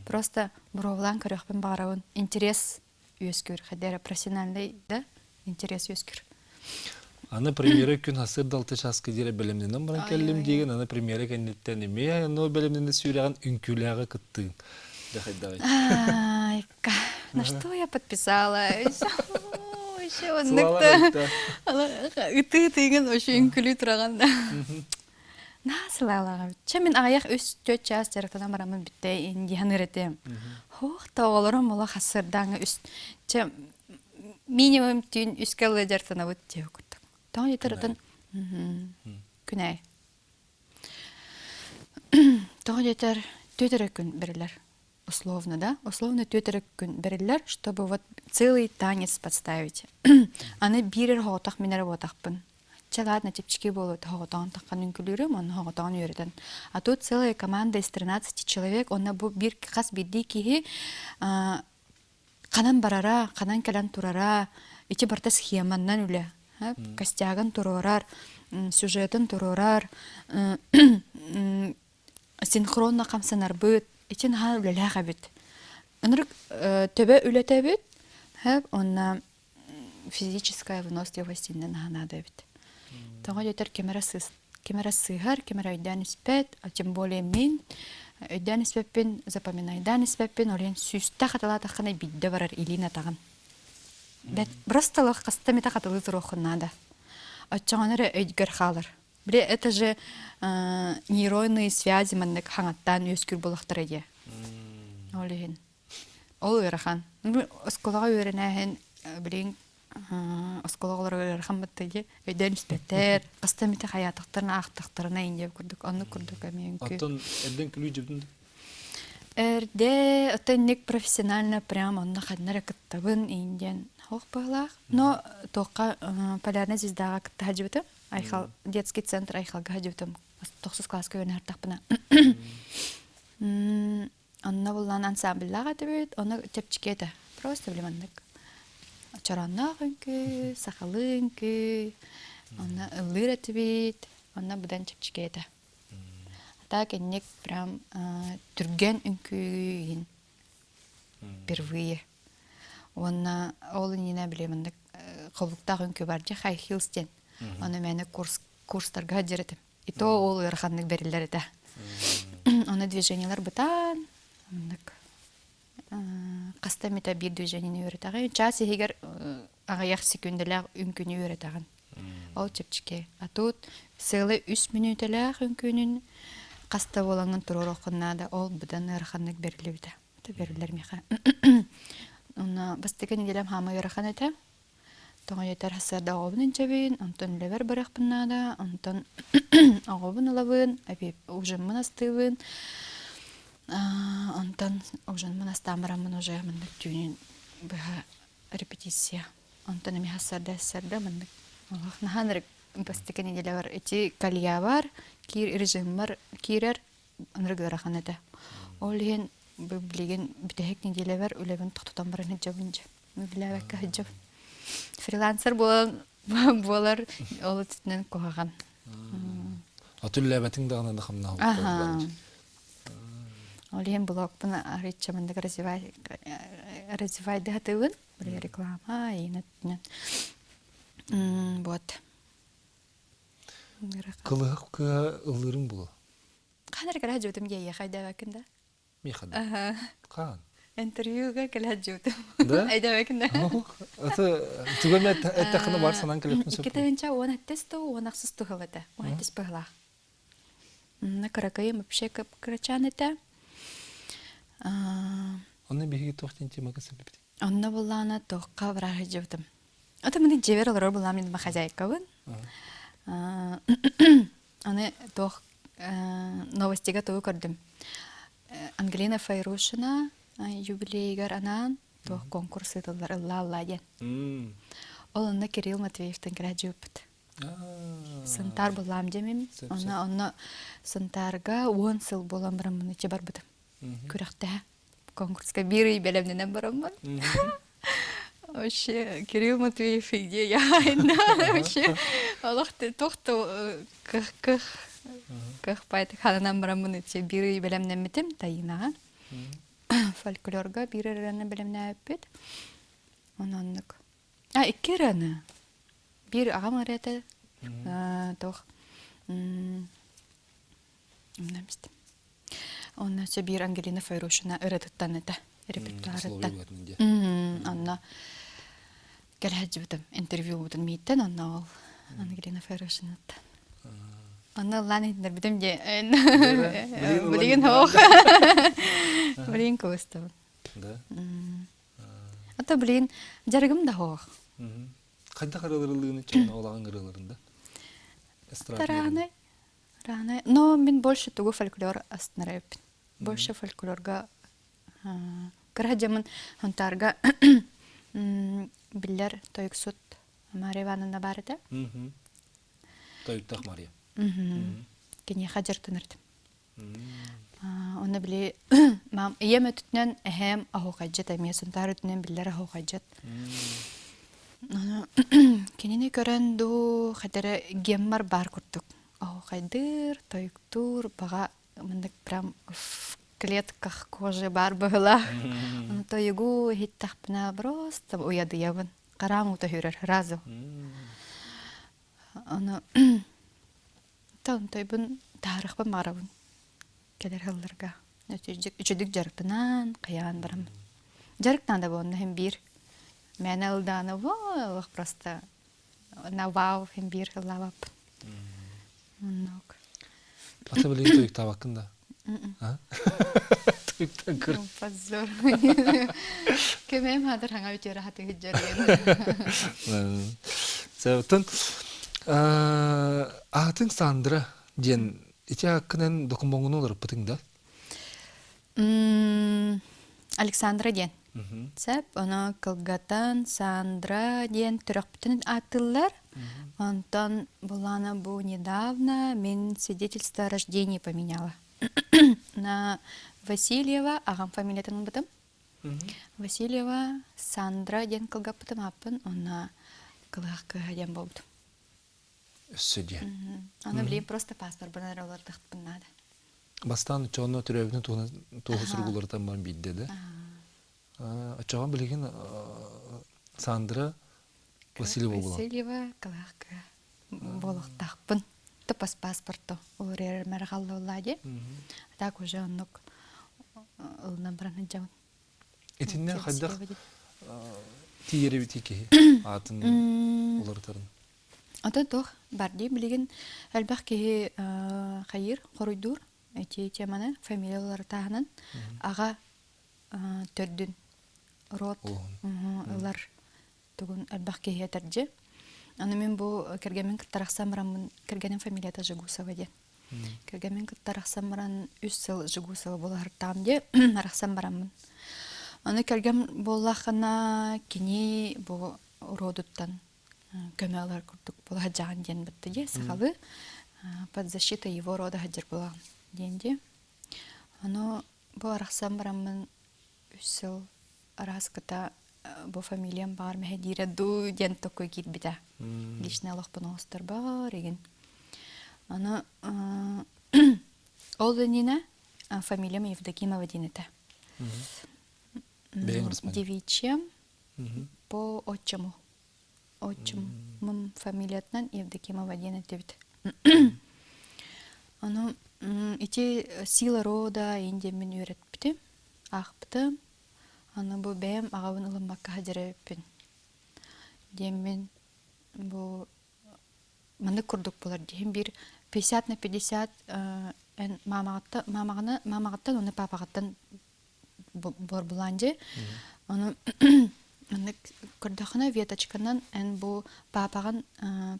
Просто бровлаан көрүөхпүн баҕарабын. Интерес үөскүүр. Хайда эрэ профессиональный да интерес үөскүүр. Аны премьера күн сарсыарда 6 чааска диэри бэлэмнэнэн баран кэллим диигин, аны премьера кэнниттэн эмиэ аны бэлэмнэнэ сүүрэҕин үҥкүүлээҕи кыттыыҥ. Дьэ хайдаҕый? Ай, на что я подписалась? Вообще оннук да ытыы тыыгын вообще үҥкүлүү тураҕын да. Наһаа сылаалаах эбит. Чэ мин аҕыйах үс-түөрт чаас дьарыктанан бараммын бүттэ индиһан ырытыам. Хоох да оҕолорум олох ассырдааҥҥа үс чэ минимум түүн үскэ ылы дьарыктанабыт диэбит курдук. Тоҕо диэтэр атын күнээй. Тоҕо диэтэр түөрт эрэ күн бэриллэр. Условно, да? Условно түөрт эрэ күн бэриллэр, чтобы вот целый танец подставить. Аны биир эрэ соҕотох мин эрэ буотахпын. Чэ, ладно, чэпчэки буолуо, соҕотоҕун таххан үҥкүлүүрүм, онно соҕотоҕун үөрэтэн. А тут целая команда из 13 человек, онно бу биир хас биирдии киһи ханан барара, ханан кэлэн турара, ити барыта схеманнан үлэ. Костягын туруорар, сюжетын туруорар, синхронно хамсанарбыт, ити наһаа үлэлээх эбит. Ынырык төбө үлэтэ эбит, онно физическая выносливость иннэ наһаа наада эбит. Тоҕо диэтэр ким эрэ сыыс ким эрэ сыыһар, ким эрэ өйдөөн испэт, а тем более мин өйдөөн испэппин, запоминайдаан испэппин, ол иһин сүүстэ хатылаатаххына биирдэ барар илиин атаҕын. Бэт просто олох хаста эмитэ хатылыы туруоххун наада. Оччоҕуна эрэ өйгөр хаалар. Били это же нейронные связи маннык хаҥаттаан үөскүүр буолахтара дии. Ол иһин. Ол ыарахан. Оскуолаҕа үөрэнээһин билигин оскуола оҕолоругар ыарахан бытта дии. Өйдөөн испэттэр, хаста эмитэ хайаатахтарына аахтахтарына индия курдук, оннук курдук эмиэ үҥкүү. Оттон эрдэн күлүү дьыбдын Эрдэ, оттон инник профессионально прям онно ханна эрэ кыттабын индиан ох быһалаах. Но туохха Полярная звездаҕа кытта сылдьыбытым. Айхал детский центр Айхалга сылдьыбытым. Тохсус класска үөрэнэ сыртахпына. Онно буллаан ансамбльлаах этибит, ону чэпчэки этэ. Просто били маннык чороонноох үҥкүү, сахалыы үҥкүү, онно ыллыыр этибит, онно быдан чэпчэки этэ. А так инник прям түргэн үҥкүү иһин впервые. Уонна ол иннинэ били маннык холбуктаах үҥкүү бар дьэ high heels диэн. Ону мээнэ курс курстарга сылдьар этим. И то ол ыараханнык бэриллэр этэ. Ону движениелар бытаан, оннук хаста эмитэ биир движениени үөрэтэҕин. Час иһигэр аҕыйах секундэлээх үҥкүүнү үөрэтэҕин. Ол чэпчэки. А тут сыалы үс мүнүүтэлээх үҥкүүнүн хаста буолаҥҥын туруоруоххун наада. Ол быдан ыараханнык бэриллибитэ. Это бэриллэр миэхэ. Онно бастакы неделям хаама ыарахан этэ. Тоҕойотор сарсыарда оҕобун илдьэбин, онтон үлэбэр барыахпын наада, онтон оҕобун ылабын, ужиммын астыыбын, онтон ужинмын астаан бараммын уже маннык түүнүн быһа репетиция. Онтон эмиэ сарсыарда сарсыарда маннык олох наһаа ынырык бастакы неделябар ити кальябар киир режиммар киирэр ынырык ыарахан этэ. Ол иһин билигин бүтэһик неделябар үлэбин тохтотон баран сылдьабын дьэ. Билээбэккэ сылдьабын. Фрилансер буолан буолар ол өттүнэн куһаҕан. Аты үллээбэтиҥ даҕаны да хамнаһа Ол иһин блогпун арыычча маннык развивай развивайдыы сатыыбын. Реклама иин өттүнэн. Вот. Кылыһах кыһа ыллыырыҥ буолуо. Хаан эрэ кэлэ сылдьыбытым диэйиэхэ өйдөөбөккүн да? Миэхэ да. Хаан. Интервьюга кэлэ сылдьыбытым. Да? Өйдөөбөккүн да? Аты тугу эмэ эттэххинэ бар санаан кэлиэхпин сөп. Икки тыһыынча уон сэттис туу, уон ахсыс тыһыл этэ. Уон сэттис быһылаах. Кыракыйым вообще кырачаан этэ. Онно биһиги туох диэн темаға сылдьыбытый? Онно буллаана туохха бараа сылдьыбытым. Ата мин дьиэбэр олорор булаам мин хозяйкабын. Аны туох новостига тугу көрдүм. Ангелина Файрушина юбилейыгар анаан туох конкурс ыытыллар ыллаа-ыллаа диэн. Ол онно Кирилл Матвеевтан кэлэ сылдьыбыппыт. Сунтаар буллаам диэмим. Онно онно Сунтаарга уон сыл буолан бараммын ичи барбытым. Күрэхтэһэ. Конкурска биир ый бэлэмнэнэн бараммын. Вообще, Кирилл Матвеев идея вообще олох туох кых кых кых пайтык хананан бараммын ичи биир ый бэлэмнэммитим Таинаҕа. Фольклорга биир ырыаны бэлэмнээбиппит. Ононнук. А икки ырыаны. Биир аҕам ырыата туох Онно өссө биир Ангелина Файрушина ырыатыттан этэ репертуарыттан. Онно. Кэлэ сылдьыбытым интервью ылбытым мииттэн онно ол Ангелина Ферошинаттан. Онно ыллаан иһитиннэрбитим дии. Билигин суох. Билигин кыбыстабын. Да. А то билигин дьарыгым да суох. Хайдах ырыаларылыыны чонно олаҕын ырыаларында? Тараанай. Раанай. Но мин больше тугу фольклор астынар эбиппин. Больше фольклорга кыра дьамын Хонтаарга биллэр тойуксут Мария Ивановна баар этэ. Тойуктах Мария. Киниэхэ дьарыктанар этим. Онно били мам ийэм өттүнэн эһээм оһуохайдьыт эмиэ Сунтаар өттүнэн биллэр оһуохайдьыт. Кинини көрөн дуу хатара геммар баар курдук оһуохайдыыр, тойуктуур баҕа маннык прям в клетках кожи баар быһыылаах. Ону тойугу иһиттэхпинэ просто уйадыйабын. Хараам уута сүүрэр сразу. Ону тойбун таарыхпын баҕарабын кэлэр сылларга. Үчүдүк дьарыктанан, хайаан бараммын. Дьарык наада буолна иһин биир. Мээнэ ылдааны олох просто на вау иһин биир ыллаабаппын. Оннук. Ата билигин тойуктаабаккын да? Тойуктан көр. Позор. Көмөм хатыр хаҥа үтүөрэ хаты хыджарыгын. Сәбәттен аатыҥ Сандра диэн ити ааккынан докумуоҥҥун уларыппытыҥ да? Александра диэн. Сөп, ону кылгатан Сандра диэн төрөхпүтүн ааттыыллар. Онтон булана бу недавно мин свидетельство о рождении поменяла. На Васильева аҕам фамилиятын ылбытым. Васильева Сандра диэн кылгаппытым ааппын, онно кылыһах кыыһа диэн буолбутум. Өссө диэн. Аны билигин просто паспорбын эрэ уларытыахпын наада. Бастаан оччоҕуна төрөөбүтүн туһунан туоһу суругуларытан баран биирдэ да. Оччоҕо билигин Сандра Васильева буолан. Васильева кылаахка буолуохтаахпын. Тупас паспорту уларыйар халлууллаа дии. А так уже оннук ылынан баран сылдьабын. Итиннэ хайдах тиийэр эбитий киһи аатын уларытарын? Ото туох бар дии билигин элбэх киһи хайыыр, хоруйдуур ити теманы фамилиялары таһынан аҕа төрдүн род ылар тугун элбэх киһи этэрдьи. Аны мин бу кэргэммин кытта арахсан бараммын кэргэним фамилията Жигусова диэн. Кэргэммин кытта арахсан баран үс сыл Жигусова буолаһыртаам дии арахсан бараммын. Аны кэргэм буоллаххына кини бу родуттан көмө ылар курдук буола сылдьаҕын диэн бытта дии сахалыы под защитой его рода сылдьар буолаҕын диэн дии. Ону бу арахсан бараммын үс сыл араскыта бу фамилиям баҕар мэһэйдиирэ дуу диэн токуй киирбитэ. Личный олохпун оҥосторбор игин. Аны ол иннинэ фамилиям Евдокимова диэн этэ. Девичья по отчиму. Отчимым фамилиятынан Евдокимова диэн этибит. Ону ити сила рода иин диэммин үөрэппитим, аахпытым. Аны бу бэйэм аҕабын ылыммакка сылдьар эбиппин диэммин бу маннык курдук буолар диһин биир 50 на 50 эн маамаҕыттан маамаҕаны маамаҕыттан уонна паапаҕыттан буорбулаан дьи ону маннык көрдөххүнэ веточканан эн бу паапаҕын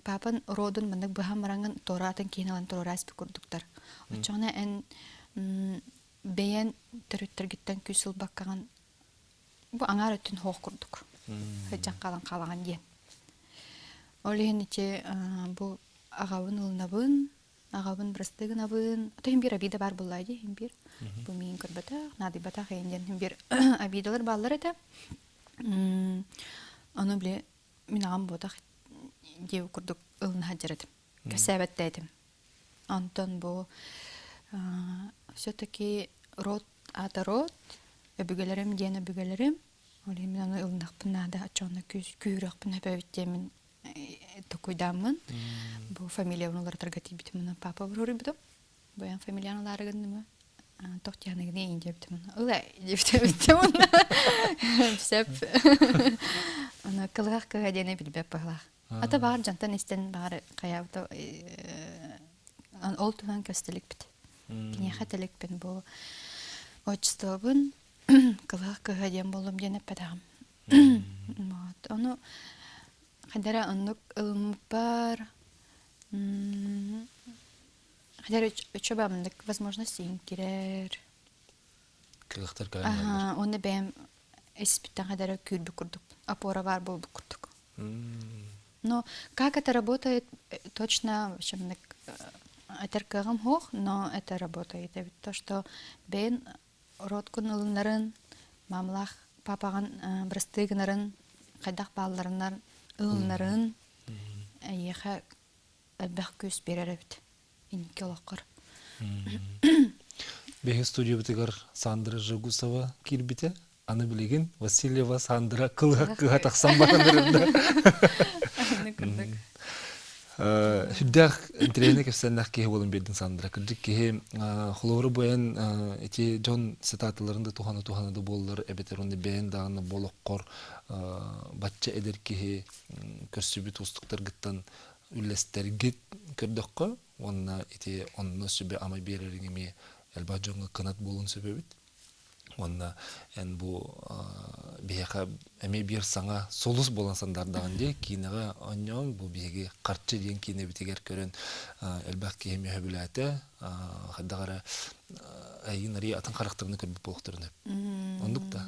паапан родун маннык быһан бараҥҥын туораатын киһин ылан туруораспыт курдуктар оччоҕуна эн бэйэн төрүттэргиттэн күүс ылбаккаҕын бу аҥаар өттүн хоох курдук сылдьан хаалан хаалаҕын диэн ол иһин ити бу аҕабын ылынабын аҕабын бырастыы гынабын ото иһин биир обида баар буоллаа дии иһин биир бу миигин көрбөтөх наадыйбатах иһин диэн иһин биир обидалар бааллар этэ ону били мин аҕам буотах диэбит курдук ылына сылдьар этим кэпсээбэттээ Онтон бу все-таки род аата род, өбүгэлэрим диэн өбүгэлэрим. Ол иһин мин ону ылыныахпын наада, оччоҕуна күүһүрүөхпүн сөп эбит диэммин токуйдааммын бу фамилиябын уларытарга тиийбитим уонна папа буруйбутум. Бу эн фамилияны ылаары гынным тох диэханыгыны иин диэбитим уонна ыла диэбитим уонна сөп. Аны кылыһах кыһа диэни билбэт быһылаах. Ата баҕар дьонтон истэн баҕар хайаабыта ол туһунан көстөлүкпүт. Киниэхэ телекпин бу отчествобун кылыһах кыһа диэн буоллум диэн эппэтэҕим. Вот. Ону хайдара оннук ылыммыппар хайдара үчүгэй маннык возможность иҥкирэр. Кыахтар кэлэн Уонна бэйэм испиттэн хайдара күүрбүт курдук, опора баар буолбут курдук. Но как это работает, точно, в общем, этэр кыаҕым суох, но это работает. Эбит то, что бэйэн роткун ылынарын, маамалаах папаҕын бырастыы гынарын, хайдах баалларынан ылынарын эйиэхэ элбэх күүс биэрэр эбит инники олоххор. Биһиги студиябытыгар Сандра Жегусова киирбитэ. Аны билигин Васильева Сандра кылыһах кыыһа тахсан баран эрэрдэ. Сүрдээх интэриэһинэй кэпсээннээх киһи буолан биэрдин Сандра. Кырдьык киһи холобура бу эн ити дьон цитаталарын да туһана туһана да буоллар эбэтэр онно бэйэн даҕаны болоххор бачча эдэр киһи көрсүбүт уустуктаргыттан үллэстэргит көрдөххө уонна ити онно сүбэ-ама биэрэриҥ эмиэ элбэх дьоҥҥо кынат буолуон сөп эбит. Уонна эн бу биһиэхэ эмиэ биир саҥа сулус буолан сандаардаҕын дии. Киинэҕэ оонньоон бу биһиги Харчы диэн киинэбитигэр көрөн элбэх киһи эмиэ сөбүлээтэ. Хайдах эрэ эйигин арыый атын харахтарынан көрбүт буолуохтарын сөп. Оннук да?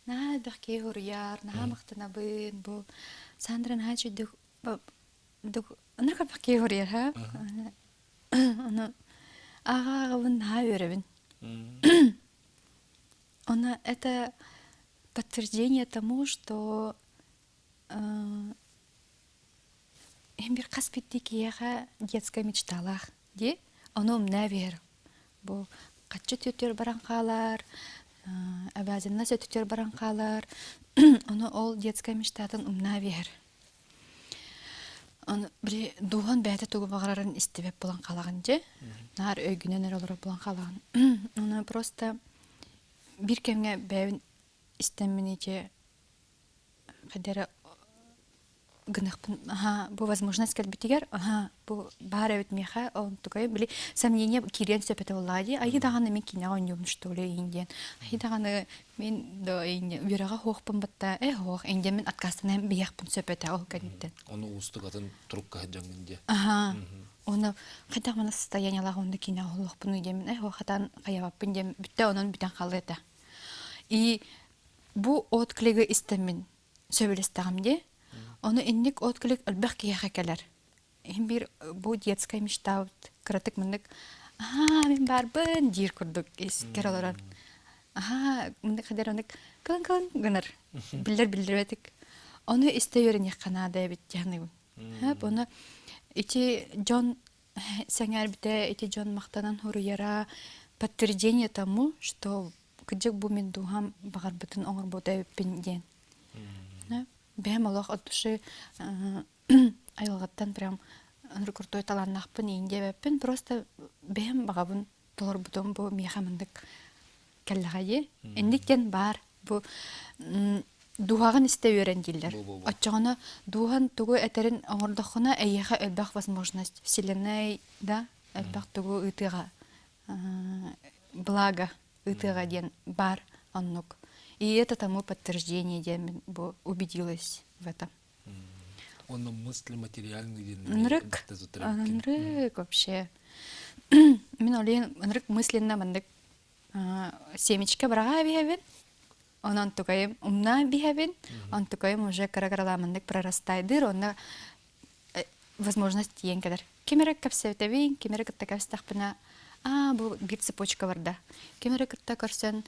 Наһаа элбэх киһи суруйар, наһаа махтанабын. Бу Сандра наһаа үчүгдүк ынырык элбэх киһи суруйар, ха? Ону ааҕа-ааҕабын наһаа үөрэбин. Ону это подтверждение тому, что иһин бир хас биирдии киһиэхэ детская мечталаах дии. Ону умнаа биэр. Бу хаччы түөтүөр баран хаалар, обязанность өтүтүөр баран хаалар. Ону ол детская мечтатын умнаа биэр. Аны били дууһан бэйэтэ тугу баҕарарын истибэт буолан хаалаҕын дьэ. Наар өйгүнэн эрэ олорор буолан хаалаҕын. Ону просто биир кэмҥэ бэйэбин истэммин ити хайда эрэ гыныахпын аһаа бу возможность кэлбитигэр аһаа бу баар эбит миэхэ онтукайым били сомнение киириэн сөп этэ буоллаҕа дии айыы даҕаны мин киинэҕэ оонньуубун что ли иин диэн айыы даҕаны Мин да үөрэҕэ суохпун батта э суох инде мин отказтанан биһиэхпин сөп этэ ол кэнниттэн. Ону уустук атын турукка сылдьаҥҥын диэ. Аха. Оны хайдах мана состояниелаах онно киинэ оһоллохпунуй диэмин э хатан хайабаппын диэн бүттэ онон бүтэн хаалла этэ. И бу отклигы истэммин сөбүлэстэҕим дии. Ону инник отклик элбэх киһиэхэ кэлэр. Иһин биир бу детская мечтабыт кыратык мыннык аһаа мин баарбын диир курдук искэр олорон аһаа мыннык хадэр оннук кылын кылын гынар биллэр биллэрбэтик ону истэ үөрэниэххэ наада эбит диэхнигин хөп ону ити дьон сэҥээрбитэ ити дьон махтанан суруйара подтверждение тому что кырдьык бу мин дууһам баҕарбытын оҥорбут эбиппин диэн бэйэм олох от души айылҕаттан прям крутой талааннаахпын иин диэбэппин просто бэйэм баҕабын толорбутум бу миэхэ мындык кэллэҕэ дии инник диэн баар бу дууһаҕын истэ үөрэн дииллэр оччоҕуна дууһан тугу этэрин оҥордоххуна эйиэхэ элбэх возможность вселенной да элбэх тугу ыытыаҕа благо ыытыаҕа диэн баар оннук и это тому подтверждение диэн бу убедилась в этом Онно мысли материальный диэн Ынырык, ынырык вообще. Мин олен ынырык мысленно маннык семечка быраҕа биһэбин, онон тукайым умна биһэбин, онтукайым уже кыра-кыралааманнык прорастайдыр, онно возможность тиийэн кэлэр. Ким эрэ кэпсэтэбин, ким эрэ кытта кэпсэтэхпинэ, аа бу биир цепочка барда. Ким эрэ кытта көрсөн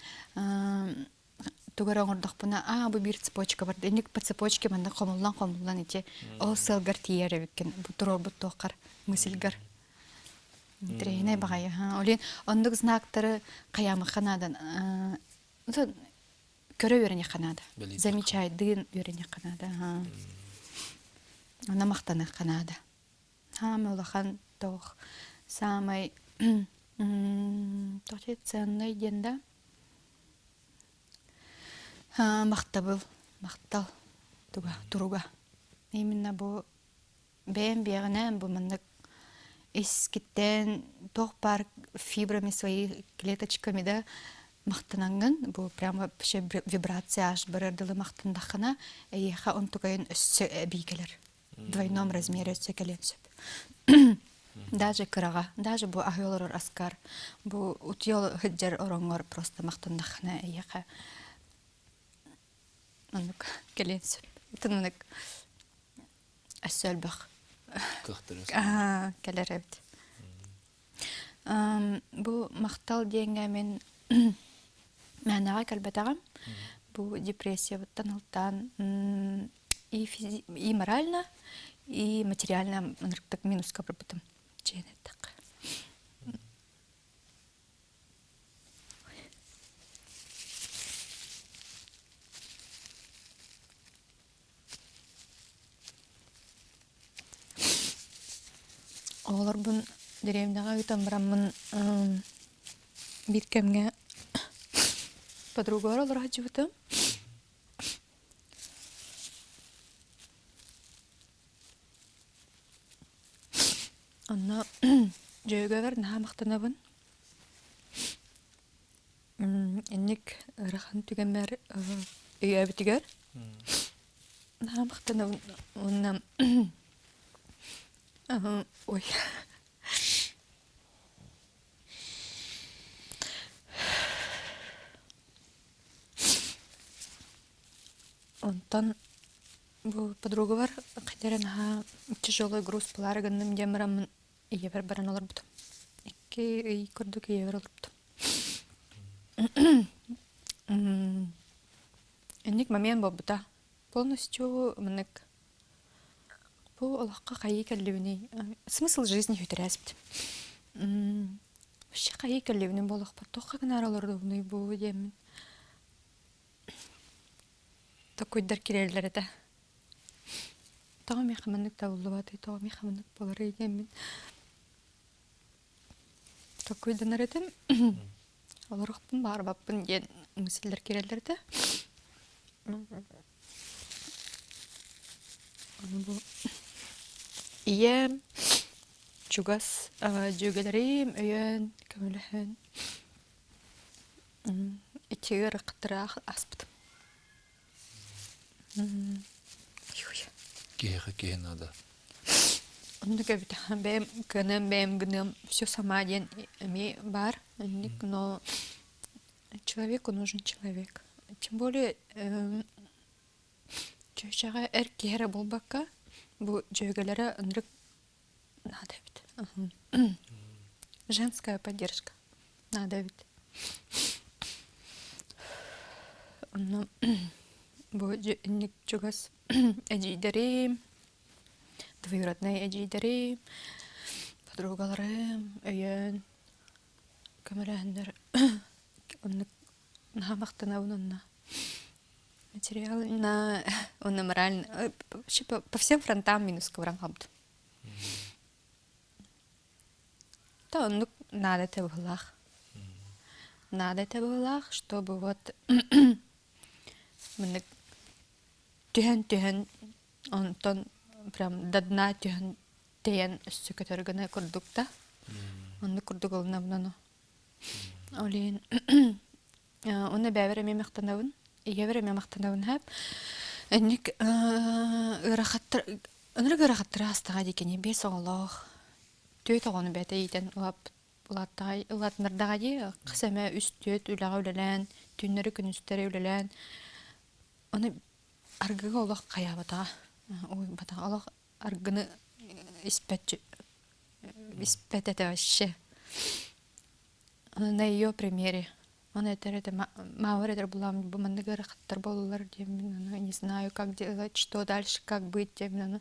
тугу эрэ оҥордохпуна аа бу биир цепочка барда инник по цепочке манна хомуллан хомуллан ити ол сыалгар тиийэр эбиккин бу туруорбут туоххар мысльгар интэриэһинэй баҕайы олин оннук знактары хайаамахха наада көрө үөрэниэххэ наада замечайдыын үөрэниэххэ наада онно махтаныахха наада Саамай улахан туох саамай туох ценный диэн да махтабыл махтал. туга туруга. Именно бу бэйэм биэҕинэн бу маннык искиттэн туох баар фибрами свои клеточками да махтанаҥҥын бу прямо вообще вибрация аж барар дылы махтандаххына эйиэхэ онтукайын өссө эбии кэлэр двойном размере өссө кэлиэн сөп даже кыраҕа даже бу аһыы олорор аскар бу утуйа сылдьар ороҥҥор просто махтаннаххына эйиэхэ оннук кэлиэн сөп итинник өссө элбэх кэлэр эбит бу махтал диэҥҥэ мин мээнэҕэ кэлбэтэҕим бу депрессиябыттан ылтаан и и морально и материально ынырыктык минуска барбытым дьиэн эттэххэ Оҕолорбун дэриэбинэҕэ ыытан бараммын биир кэмҥэ подругабар олоро сылдьыбытым. Онно дьүөгэбэр наһаа махтанабын. Инник ыарахан түгэммэр өйөөбүтүгэр наһаа махтанабын уонна ой Онтон бу подругабар хайдах эрэ наһаа тяжелый груз буолаары гынным диэн бараммын ийэбэр баран олорбутум. Икки ый курдук ийэбэр олорбутум. Инник момент буолбута. Полностью маннык бу олоххо хайыы кэллибиний? Смысл жизни сүтэрээспитим. Вообще хайыы кэллибиний буолуохпар туохха гынаары олордубунуй бу диэммин Токуйдар киирэллэр этэ. Тоҕо миэхэ маннык табыллыбатый, тоҕо миэхэ маннык буоларый диэммин токуйданар этим. Олоруохпун баҕарбаппын диэн мысльлэр киирэллэр этэ. Ону бу ийэм, чугас дьүөгэлэрим өйөөн, көмөлөһөн Ити ыарахаттары ааспытым. Киһиэхэ киһи наада. Оннук эбит. Бэйэм кыаныам, бэйэм гыныам, все сама диэн эмиэ баар. Инник, но человеку нужен человек. Тем более чүөчэҕэ эр киһи эрэ буолбакка, бу дьүөгэлэрэ ынырык Надо эбит. Женская поддержка. Надо эбит. Онно бу инник чугас эдьиийдэрим, двоюродные эдьиийдэрим, подругаларым өйөөн көмөлөһөннөр оннук наһаа махтанабын онно. Материально уонна морально вообще по всем фронтам минуска баран хаалбытым. Да оннук надо этэ быһыылаах. Надо этэ быһыылаах, чтобы вот маннык түһэн-түһэн онтон прям до дна түһэн тэйэн өссө көтөр гына курдук да. Оннук курдук ылынабын ону. Ол иһин Уонна бэйэбэр эмиэ махтанабын, ийэбэр эмиэ махтанабын һээп. Инник ыарахаттар ынырык ыарахаттары аастаҕа дии кини биэс оҕолоох, түөрт оҕону бэйэтэ иитэн улааттаҕа улаатыннардаҕа дии хас эмэ үс-түөрт үлэҕэ үлэлээн, түүннэри-күнүстэри үлэлээн ону аргыга олох хайаабатаҕа, уйбатаҕа олох аргыны испэт испэт этэ вообще. На ее примере. Он этэр этэ маабар этэр булаам бу маннык ыарахаттар буолаллар диэммин аны не знаю как делать что дальше как быть диэммин аны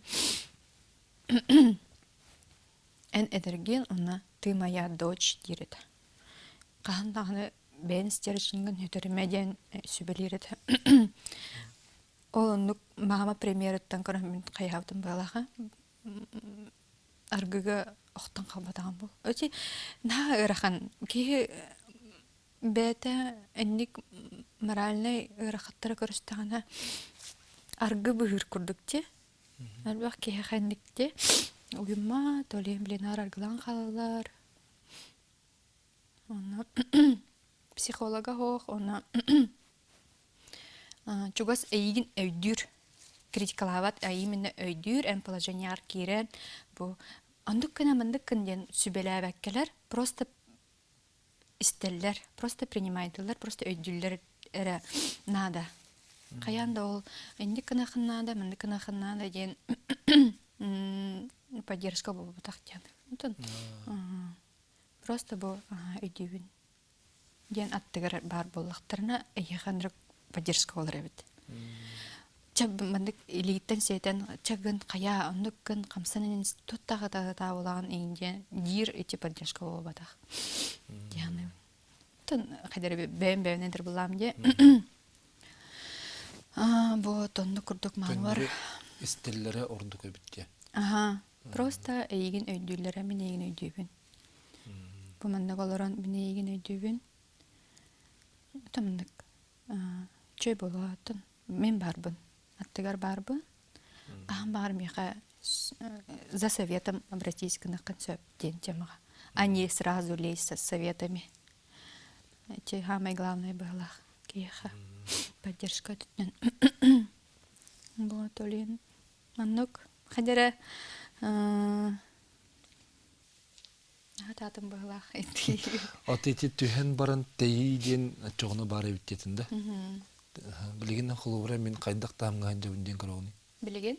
эн эдэргин уонна ты моя дочь диир этэ хаһан даҕаны бэйэн стержеҥҥин сүтэримэ диэн сүбэлиир этэ ол оннук маама премьерыттан көрөммүн хайаабытым быалаха аргыга охтон хаалбатаҕым буол. Эти наһаа ыарахан. Киһи бэйэтэ инник моральнай ыарахаттары көрүстэҕинэ. Аргы быһыыр курдук дии. Элбэх киһиэхэ инник дии. Уйумма, то ли блинар аргылаан хаалаллар. Онно психолога суох, онно чугас эйигин өйдүүр, критикалаабат, а именно өйдүүр, эн положениеҕар киирэн бу оннук гына маннык гын диэн сүбэлээбэккэлэр, просто истэллэр, просто принимайдыллар, просто өйдүүллэр эрэ наада. Хайаан да ол инник гыныаххын наада, маннык гыныаххын наада диэн поддержка буолбатах диэн. Онтон просто бу өйдүүбүн диэн аттыгар баар буоллахтарына эйиэхэ ынырык поддержка буолар эбит. Чэ маннык илииттэн сиэтэн чэ гын хайаа оннук гын хамсан институт таҕытаҕытаа иин диэн диир ити поддержка буолбатах. Дианы тон хайдары бэйэм бэйэбинэн дырбылаам диэ. Аа бу тонну курдук маанвар. Истэллэрэ ордук эбит диэ. Аха. Просто эйигин өйдүүллэрэ мин эйигин өйдүүбүн. Бу маннык олорон мин эйигин өйдүүбүн. Томнук чөй буолуоттун мин баарбын аттыгар баарбын хаһан баҕар миэхэ за советом обратись гыныаххын сөп диэн темаҕа а не сразу лезть со советами эти самое главное быһалаах киһиэхэ поддержка өттүнэн вот олин маннык хадера Аһатаатым быһылаах От ити түһэн баран тэйии диэн оччоҕуна баар эбит диэтин да. Билигин холобура мин хайдах таһымҥа сылдьабын диэн көрөҕүнүй? Билигин?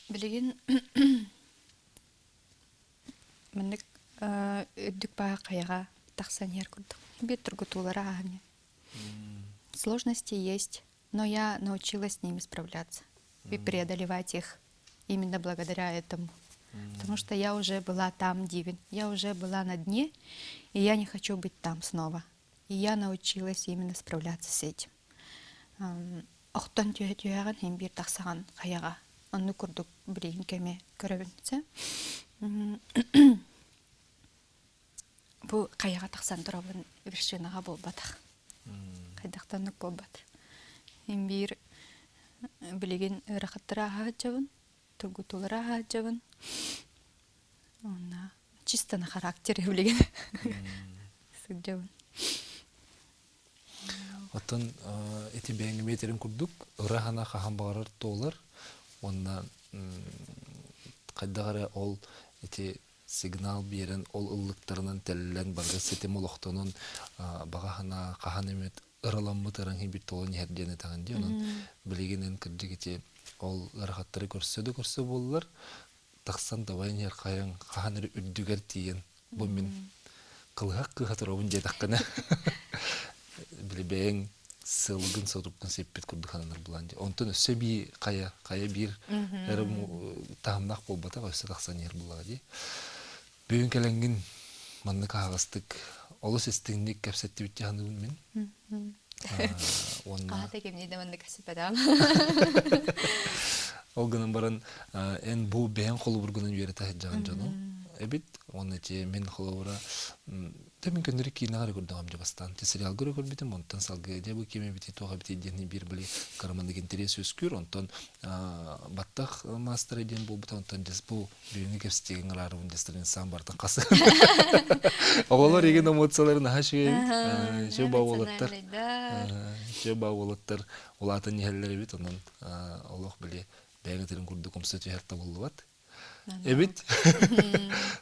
Билигин маннык үрдүк баа хайаҕа тахсан иһэр курдук. Биир тургутуулара ааһан иһэр. Сложности есть, но я научилась с ними справляться и преодолевать их именно благодаря этому. Потому что я уже была там, Дивин, я уже была на дне, и я не хочу быть там снова. И я научилась именно справляться с этим. Охтон түһэ түһэҕин иһин биир тахсаҕын хайаҕа. Онну курдук билигин кэми көрөбүн. Бу хайаҕа тахсан турабын вершинаҕа буолбатах. Хайдахтаннык буолбат. Иһин биир билигин ыарахаттары ааһааччабын, тургутуулары ааһааччабын. Уонна чисто на характере билигин сылдьабын. Оттон ити бэйэҥ эмиэ курдук ыра санаа хаһан баҕарар туолар уонна хайдах эрэ ол ити сигнал биэрэн ол ыллыктарынан тэллэн барыга ситим олохтонон баҕа санаа хаһан эмит ыраламмыт ыраҥ иһибит туолан иһэр диэн этэҕин дии онон билигин эн кырдьык ити ол ыарахаттары көрсө да көрсө буоллар тахсан дабайан иһэр хайаҥ хаһан эрэ үрдүгэр тиийэн бу мин кылыһах кыыһа туробун диэтэххинэ били бэйэҥ сылгын соруккун сиппит курдук сананар булан дии. Онтон өссө бии хайа хайа биир эрэ таһымнаах буолбатах өссө тахсан иһэр буллаҕа дии. Бүгүн кэлэҥҥин маннык аһаҕастык олус истиҥник кэпсэттибит дии саныыбын мин. Уонна Аата кэмниэ да маннык кэпсэппэтэҕим. Ол гынан баран эн бу бэйэҥ холобургунан үөрэтэ сылдьаҕын дьону эбит. Уонна ити мин холобура Дьэ мин көннөрү киинэҕэ эрэ көрдөҕүм дьэ бастаан. Дьэ сериалга эрэ көрбүтүм, онтон салгыы дьэ бу ким эбитий, туох эбитий диэн биир били кыраманнык интэриэс үөскүүр. Онтон баттах маастара диэн буолбута, онтон дьэ бу бүгүҥҥү кэпсэтиигэ ыҥыраарыбын дьэ страницам бартан хас. Оҕолор игин эмоцияларын наһаа үчүгэй эбит. Үчүгэй баа уолаттар. Үчүгэй баа уолаттар улаатан иһэллэр эбит, онон олох били бэйэҥ этэрин курдук умса түһэр табыллыбат. Эбит.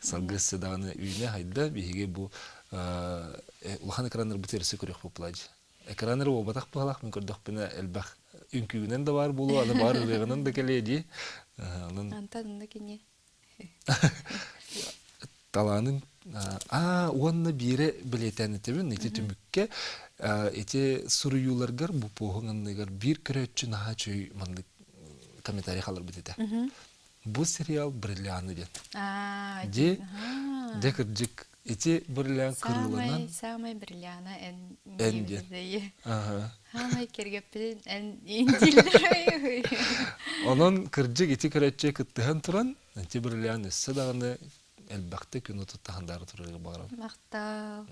Салгыы өссө даҕаны үүнэ-хайда биһиги бу улахан экраннарбыт өссө көрүөхпүт буолааччы. Экран эрэ буолбатах быһалаах мин көрдөхпүнэ элбэх үҥкүүгүнэн да баар буолуо, аны баар ырыаҕынан да кэлиэ дии. Онон Антон онно кини талаанын аа уонна биирэ бэлиэтээн этэбин ити түмүккэ ити суруйууларгар бу пуоһуҥ анныгар биир көрөөччү наһаа үчүгэй маннык комментарий хаалларбыт этэ. Бу сериал бриллианы диэн. Дьи, дьэ кырдьык ити бриллиант кырыыланан Самай бриллиана эн эн диэн. Хаамай кэргэппитин эн индиллэр. Онон кырдьык ити көрөөччү кыттыһан туран ити бриллиант өссө даҕаны элбэхтик күн утуттаһандаары турарыгар баҕарабын. Махтал.